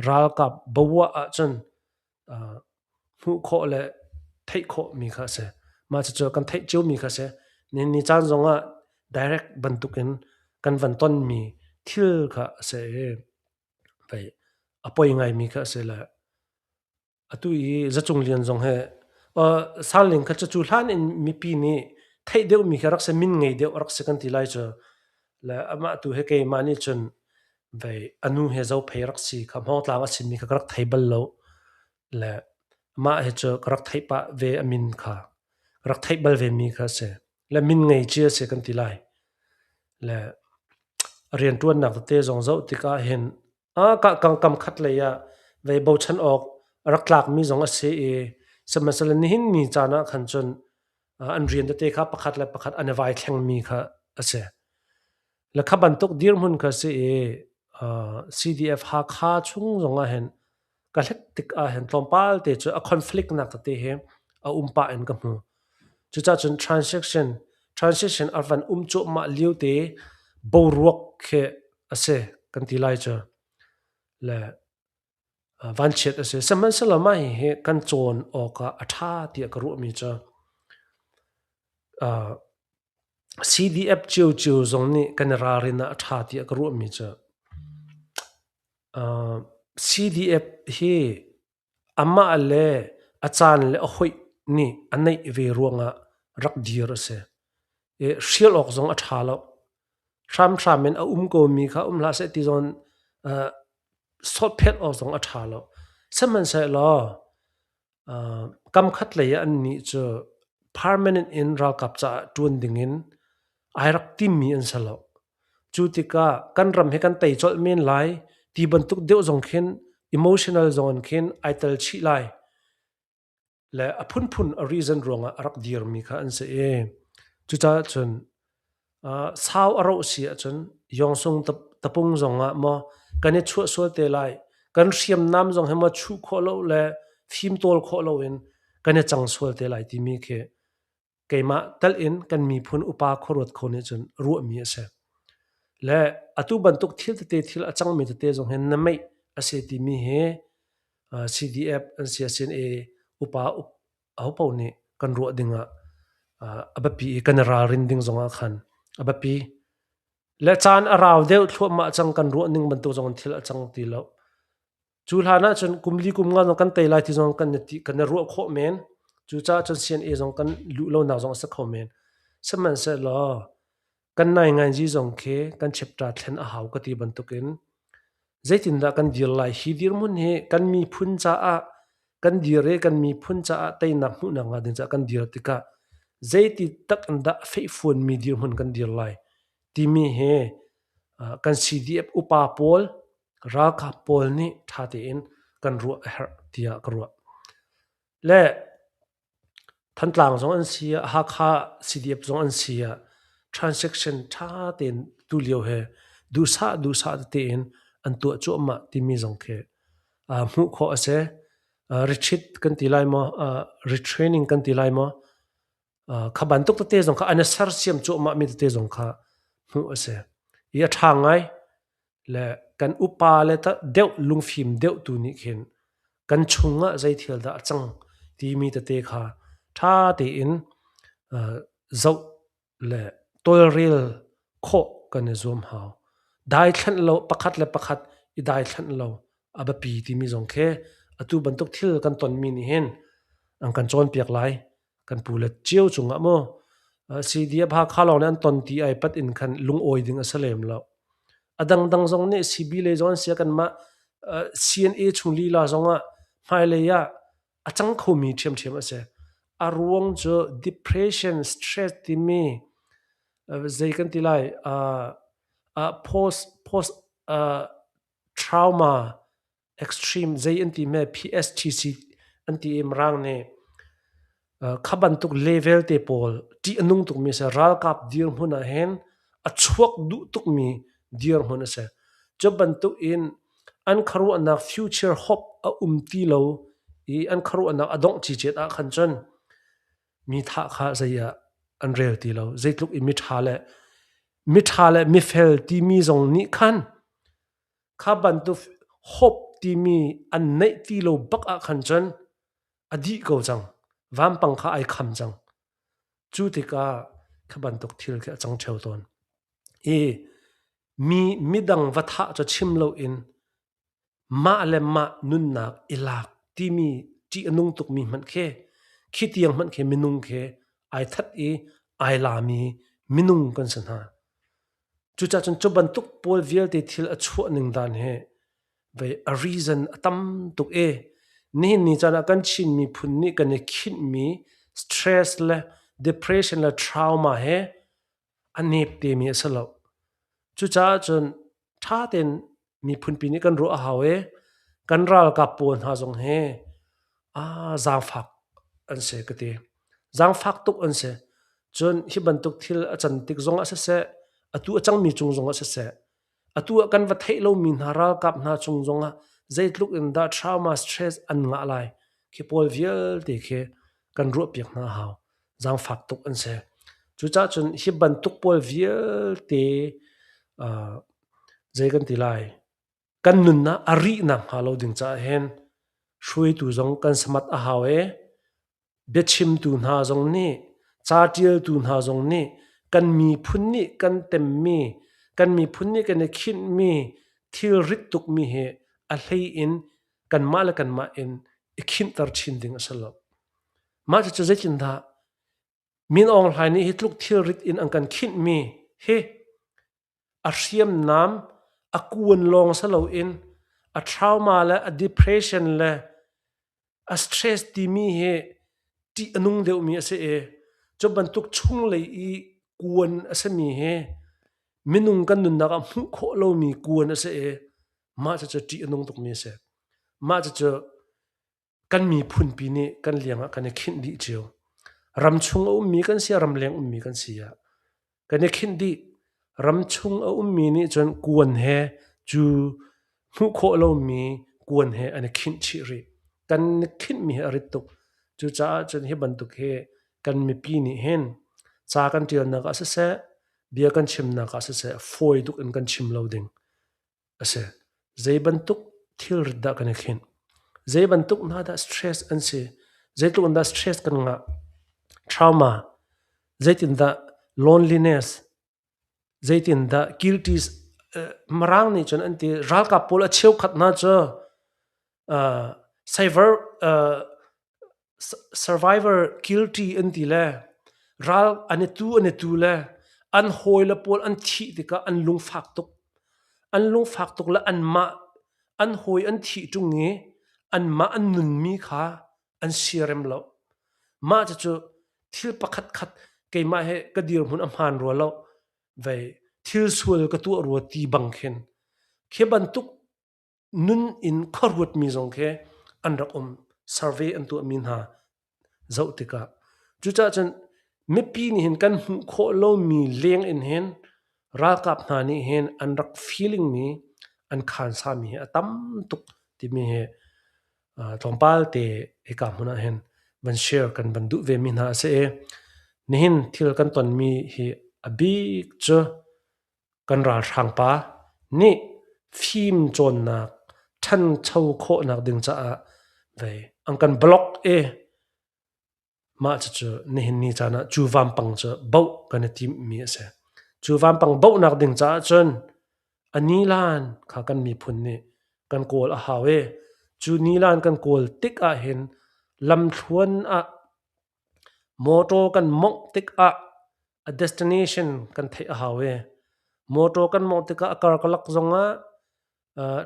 ralkap bo ah ahcun hmuh khawh le theih khawhmi kha a si. Mah cucu kan theih ciomi kha a si. Nihin ni caan zongah direct bantukin kan van tonmi thil kha a si i vei a poi ngaimi kha a si le atu i Za Cung Lian zong hi Sangling kha cu hlan in mipi nih theih deuhmi kha rak si, min ngei deuh rak si kan ti lai cu. Le amah tu hi keimah nih cun vei a nu he Zophei rak si kha Hmawngtlang a simi kha ka rak thei bal lo. Le mah hi cu ka rak theih pah ve a min kha ka rak theih bal ve mi kha a si. Le min ngei ci a si kan ti lai. Le rianṭuannak tete zong zoh tikah hin a ka kam khat lei ah vei bochan awk a rak tlakmi zong a si i sihmanhsehlaw nihin ni caan ah khan cun an rian tete kha pakhat le pakhat an i vai thlengmi kha a si. Le kha bantuk dirhmun kha si i CDF Hakha chung zong ah hin ka hlet tik ah hin tlawmpal te cu a conflict nak tete hi a um pah in ka hmu. Cucaah cun transaction transition a van um cuahmah lio te boruak khi a si kan ti lai cu. Le vanchiat a si. Sihmanhsehlaw mah hihi kan cawn awkah a ṭha tiah ka ruahmi cu CDF ciocio zong nih kan i ralrin ah a ṭha tiah ka ruahmi cu CDF hi Amah le a caan le a hoih nih a neih ve ruangah rak dir a si. I hrial awk zong a ṭha lo. Hramhram in a um komi kha um hlah seh ti zong sawtphelh awk zong a ṭha lo. Sihmanhsehlaw kamkhat lei ah annih cu permanent in ralkap caah ṭuan dingin ai rak timmi an si lo. Cu tikah kan ram hi kan tei colh men lai ti bantuk deuh zong khin emotional zong in khin ai tel chih lai. Le a phunphun a reason ruangah a rak dirmi kha an si i cucaah cun sau a roh si ahcun Yawngsung tapung zongah maw kan i chuah sual te lai, kan hriamnam zong hi maw chuh khawh lo le fimtawl khawh loin kan i cang sual te lai timi khi keimah tal in kan miphun upa khuaruat kho nih cun ruahmi a si. Le atu bantuk thil tete thil a cangmi tete zong hi na meih a si timi hi CDF an si CNA upa ahopaoh nih kan ruah ding ah a biapi i kan i ralrin ding zong ah khan a biapi. Le caan a rau deuh thluahmah cang kan ruah ning bantuk zong in thil a cang ti lo. Cu hlan ah cun kum li kum nga zong kan tei lai ti zong kan i kan i ruah khawh men. Cucaah cun CNA zong kan luh lonak zong a si kho men. Sihmanhsehlaw kan nainganzi zong khi kan chapter thlen a hau ka ti bantukin zeitindah kan dir lai hi dirhmun hi kan miphun caah kan dir i kan miphun caah teinak hmuhnak hnga ding caah kan dir tikah zeiti tak in dah fehfuanmi dirhmun kan dir lai timi hi kan CDF upa pawl ralkap pawl nih ṭha tein kan ruah a herh tiah ka ruah. Le Thantlang zong an si ah, Hakha CDF zong an si ah transaction ṭha tein tulio he duhsah duhsah tete in an tuah cuahmah timi zong khi hmuh khawh a si. Retreat kan ti lai maw, retraining kan ti lai maw, kha bantuk tete zong kha an i sersiam cuahmah mi tete zong kha hmuh a si. I a ṭha ngai. Le kan upa le deuh lungfim deuh tu nih khin kan chungah zei thil dah a cang timi tete kha ṭha tein zoh le tawlrel khawh kan i zuam hau. Daithlanh lo pakhat le pakhat i daithlanh lo a biapi timi zong khi atu bantuk thil kan tonmi nih hin an kan cawnpiak lai. Kan pu le cio cungah maw CDF Hakha lawng nih an ton ti ai pat in khan lungawi ding a si lem lo. A dangdang zong nih CB lei zong an si kanmah CNA chung lila zongah hmailei ah a cang khomi ṭhiamṭhiam a si. A ruang cu depression, stress timi zei kan ti lai post post trauma extreme zei an ti me PSTC an ti i Mirang nih kha bantuk level te pawl ṭih a nung tukmi a si. Ralkap dirhmun ah hin a chuak duh tukmi dirhmun a si. Cu bantuk in an khuaruahnak future hope a um ti lo i an khuaruahnak a dongh cicet ah khan cun mi thah kha zei ah an rel ti lo. Zeitluk i miṭha le miṭha le mifel timi zong nih khan Kha bantuk hope timi an neih ti lo bak ah khan cun a dih ko cang. Vampang kha ai kham cang. Cu tikah kha bantuk thil khi a cang ṭheo tawn. I mi midang va thah cu chim loin mah le mah nunnak i lak timi ṭih a nung tukmi hmanh khi khi tiang hmanh khi minung khi ai that i ai lami minung kan si hna. Cucaah cun cu bantuk pawl vialte thil a chuah ning dan hi vei a reason a tam tuk i nihin ni caan ah kan Chin miphun nih kan i khinhmi stress le depression le trauma he a nep temi a si lo. Cucaah cun ṭha tein miphunpi nih kan ruah a hau i kan ralkap pawl hna zong hi aa zaangfak an si ka ti. Zaangfak tuk an si. Cun hi bantuk thil a can tik zong ah siseh, atu a cangmi cung zong ah siseh, atu ah kan va theih lomi hna ralkap hna cung zong ah zeitluk in dah trauma stress an ngah lai khi pawl vialte khi kan ruahpiak hna a hau. Zaangfak tuk an si. Cucaah cun hi bantuk pawl vialte uh, zei kan ti lai, kan nunnak a rihnak hnga lo ding caah hin hruaitu zong kan samat a hau i biachimtu hna zong nih ca ṭialtu hna zong nih kan miphun nih kan temmi kan miphun nih kan i khinhmi thil rit tukmi hi a hlei in kanmah le kanmah in i i khinhter chin ding a si lo. Mah cucu zeitindah Min Aung Hlaing nih hi tluk thilrit in an kan khinhmi hi a hriamnam a kuan lawng si loin a trauma le a depression le a stress timi hi ṭih a nung deuhmi a si i cu bantuk chunglei i kuan a simi hi minung kan nunnak ah hmuh khawh lomi kuan a si i mah cucu ṭih a nung tukmi a si. Mah cucu kan miphunpi nih kan liang ah kan i khinh dih cio. Ramchung a ummi kan si ah ramleng ummi kan si ah kan i khinh dih. Ramchung a ummi nih cun kuan he cu hmuh khawh lomi kuan he an i khinh chih rih. Kan i khinhmi hi a rit tuk. Cucaah cun hi bantuk hi kan mipi nih hin ca kan ṭialnak ah siseh, bia kan chimnak ah siseh fawi tuk in kan chim lo ding a si. Zei bantuk thilrit dah kan i khinh? Zei bantuk hna dah stress an si? Zeitluk in dah stress kan ngah? Trauma, zeitindah loneliness, zeitindah guilty Mirang nih cun an ti ralkap pawl a cheukhat hna cu survivor guilty an ti le ral an i tu an i tu le an hawile pawl an thih tikah an lungfak tuk. An lungfak tuk le anmah an hawi an thih ṭung i anmah an nunmi kha an siarem lo. Mah cucu thil pakhat khat keimah he ka dirhmun a hmaan rua lo vei thil sual ka tuah rua ti bang khin khi bantuk nun in khuaruatmi zong khi an rak um. Survey an tuahmi hna zoh tikah cucaah cun mipi nih hin kan hmuh khawh lomi leng in hin ralkap hna nih hin an rak feeling mi an khansa mi hi a tam tuk timi hi tlawmpal te hika hmun ah hin van share kan van duh ve mi hna a si i nihin thil kan tonmi hi a bik cu kan ralhrang pa nih fim cawnnak ṭhancho khawhnak ding caah vei an kan block i mah cucu nihin ni caan ah cu vampang cu boh kan i timhmi a si. Cu vampang bohnak ding caah cun a nilan kha kan miphun nih kan kawl a hau i cu nilan kan kawl tik ahhin lamthluan ah Mawṭaw kan mawngh tikah a destination kan theih a hau i mawṭaw kan mawngh tikah a karkalak zongah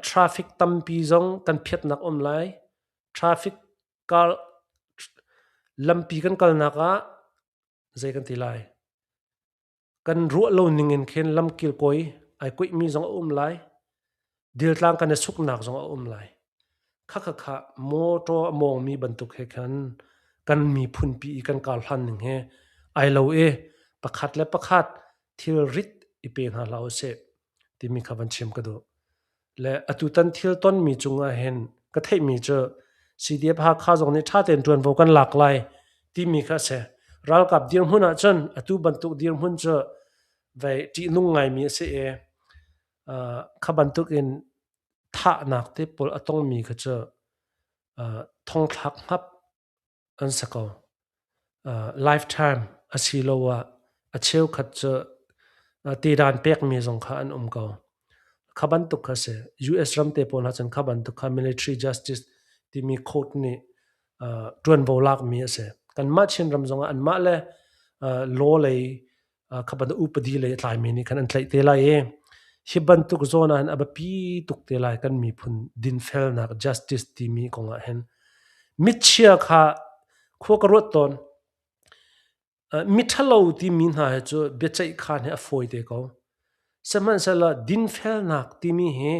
traffic tampi zong kan phiatnak a um lai. Traffic kar lampi kan kalnak ah zei kan ti lai? Kan ruah lo ning in khin lam kilkawi ai kuihmi zong a um lai. Diltlang kan i suknak zong a um lai. Khakha mawṭaw a mawngmi bantuk he khan kan miphunpi i kan karhlan ning he ai lo i pakhat le pakhat thilrit i pe hna hlah usih timi kha van chim ka duh. Le atutan thil tonmi cungah hin ka theihmi cu CDF Hakha zong nih ṭha tein ṭuanvo kan lak lai timi kha a si. Ralkap dirhmun ahcun atu bantuk dirhmun cu vei ṭihnung ngaimi a si i kha bantuk in thahnak te pawl a tongmi kha cu thongthlak hngap an si ko. Lifetime asiloah a cheukhat cu tidan pekmi zong kha an um ko. Kha bantuk kha si. US ram te pawl ahcun kha bantuk kha military justice timi court nih ṭuanvo lakmi a si. Kanmah Chinram zongah anmah le law lei kha bantuk upadi lei a tlaimi nih khan an tlaih te lai i hi bantuk zawn ah hin a biapi tuk te lai kan miphun dinfelnak justice timi kong ah hin mitchia kha khua ka ruat tawn. Miṭhalo timi hna hi cu biaceih khaan hi a fawi te ko. Sihmanhsehlaw dinfelnak timi hi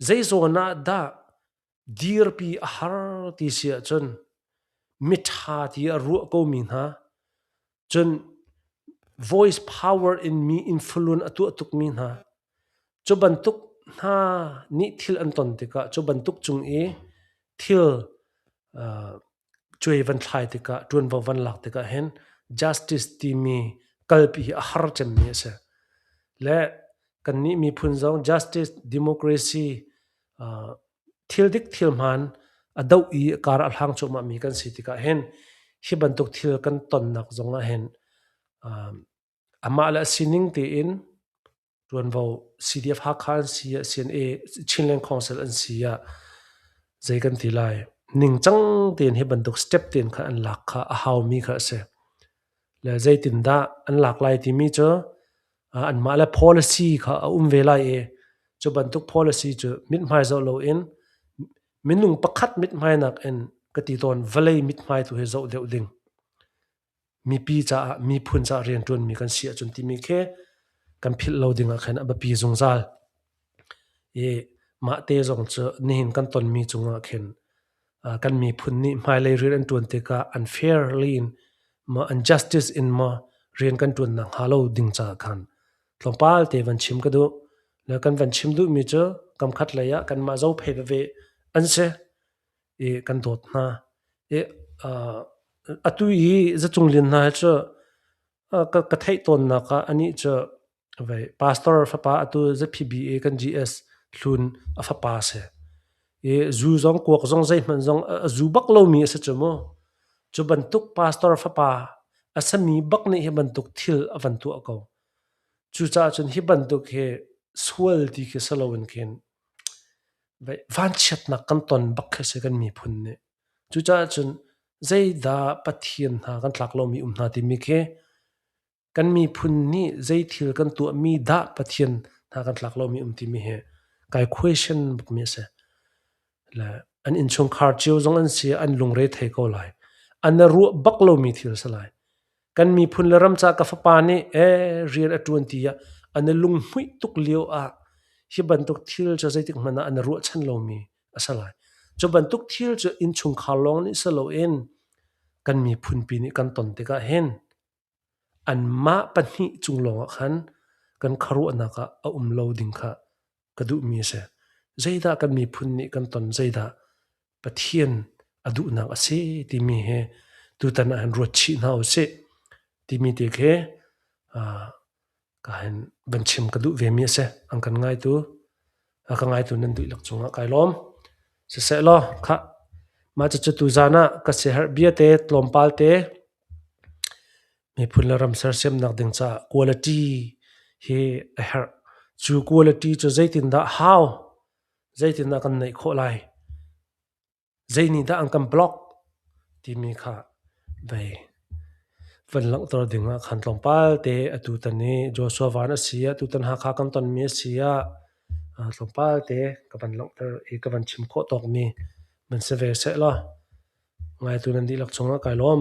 zei zawn ah dah dirpi a har ti si ahcun miṭha ti a ruah komi hna cun voice power in mi influence a tuah tukmi hna cu bantuk hna nih thil an ton tikah cu bantuk cung i thil cuai van thlai tikah ṭuanvo van lak tikah hin justice timi kalpi hi a har cemmi a si. Le kannih miphun zong justice, democracy, thil dik thil hmaan a doh i kar a hlang cuahmahmi kan si tikah hin hi bantuk thil kan tonnak zong ah hin amah le a sining tein ṭuanvo CDF Hakha an si ah CNA Chinland Council an si ah zei kan ti lai. Ningcang tein hi bantuk step tein kha an lak kha a haumi kha a si. Le zeitindah an lak lai timi cu anmah le policy kha a um ve lai i cu bantuk policy cu mithmai zoh loin minung pakhat mithmai nakin ka ti tawn vawlei mithmai tu hi zoh deuh ding. Mipi caah miphun caah rianṭuanmi kan si ahcun timi khi kan philh lo ding ah khin a biapi zungzal. I mah te zong cu nihin kan tonmi cungah khin kan miphun nih hmailei rian an ṭuan tikah unfairly in maw unjustice in maw rian kan ṭuan nakhnga lo ding caah khan tlawmpal te van chim ka duh. Le kan van chim duhmi cu kamkhat lei ah kanmah zophei veve an si i kan dawt hna. I atu i zacung lian hna hi cu ka theih tawnnak ah anih cu Vei pastor fapa atu ZPBA kan GS hlun a fapa si. I zu zong kuak zong zeihmanh zong a zu bak lomi a si cu mu. Cu bantuk pastor fapa a sami bak nih hi bantuk thil a van tuah ko. Cucaah cun hi bantuk hi sual ti khi si loin khin vanchiatnak kan ton bak khi si kan miphun nih. Cucaah cun zeidah Pathian hna kan tlak lomi um hna timi khi Kan miphun nih zei thil kan tuahmi dah Pathian hna kan tlak lomi um timi hi kai question bakmi a si. Le an innchungkhar cio zong an si an lungre thei ko lai. An ruah bak lomi thil si lai. Kan miphun le ram ca ka fapa nih ee rian a ṭuan ti ah an i lunghmuih tuk lio ah hi bantuk thil cu zeitik hmanh ah an i ruahchan lomi a si lai. Cu bantuk thil cu innchungkhar lawng nih si loin kan miphunpi nih kan ton tikah hin Anmah pahnih cung lawngah khan kan khuaruahnak ah a um lo ding kha ka duhmi a si. Zeidah kan miphun nih kan ton, zeidah Pathian a duhnak a si timi hi tutan ah hin ruat chih hna usih timi te khi ka hin van chim ka duh vemi a si. An kan ngaitu, a ka ngaitu nan dihlak cungah kai lawm. Siseh law, khah, mah cucu tuzaan ah ka siaherh bia te tlawmpal te Miphun le ram sersiamnak ding caah quality hi a herh. Cu quality cu zeitindah hau? Zeitindah kan neih khawh lai? Zei nih dah an kan block? Timi kha vei van langhter ding ah khan tlawmpal te atutan i Joshua Van a si ah, tutan Hakha kan tonmi a si ah, tlawmpal te ka van langhter i ka van chim khawh tawkmi van si ve seh law ngaitu nan dihlak cungah kai lawm.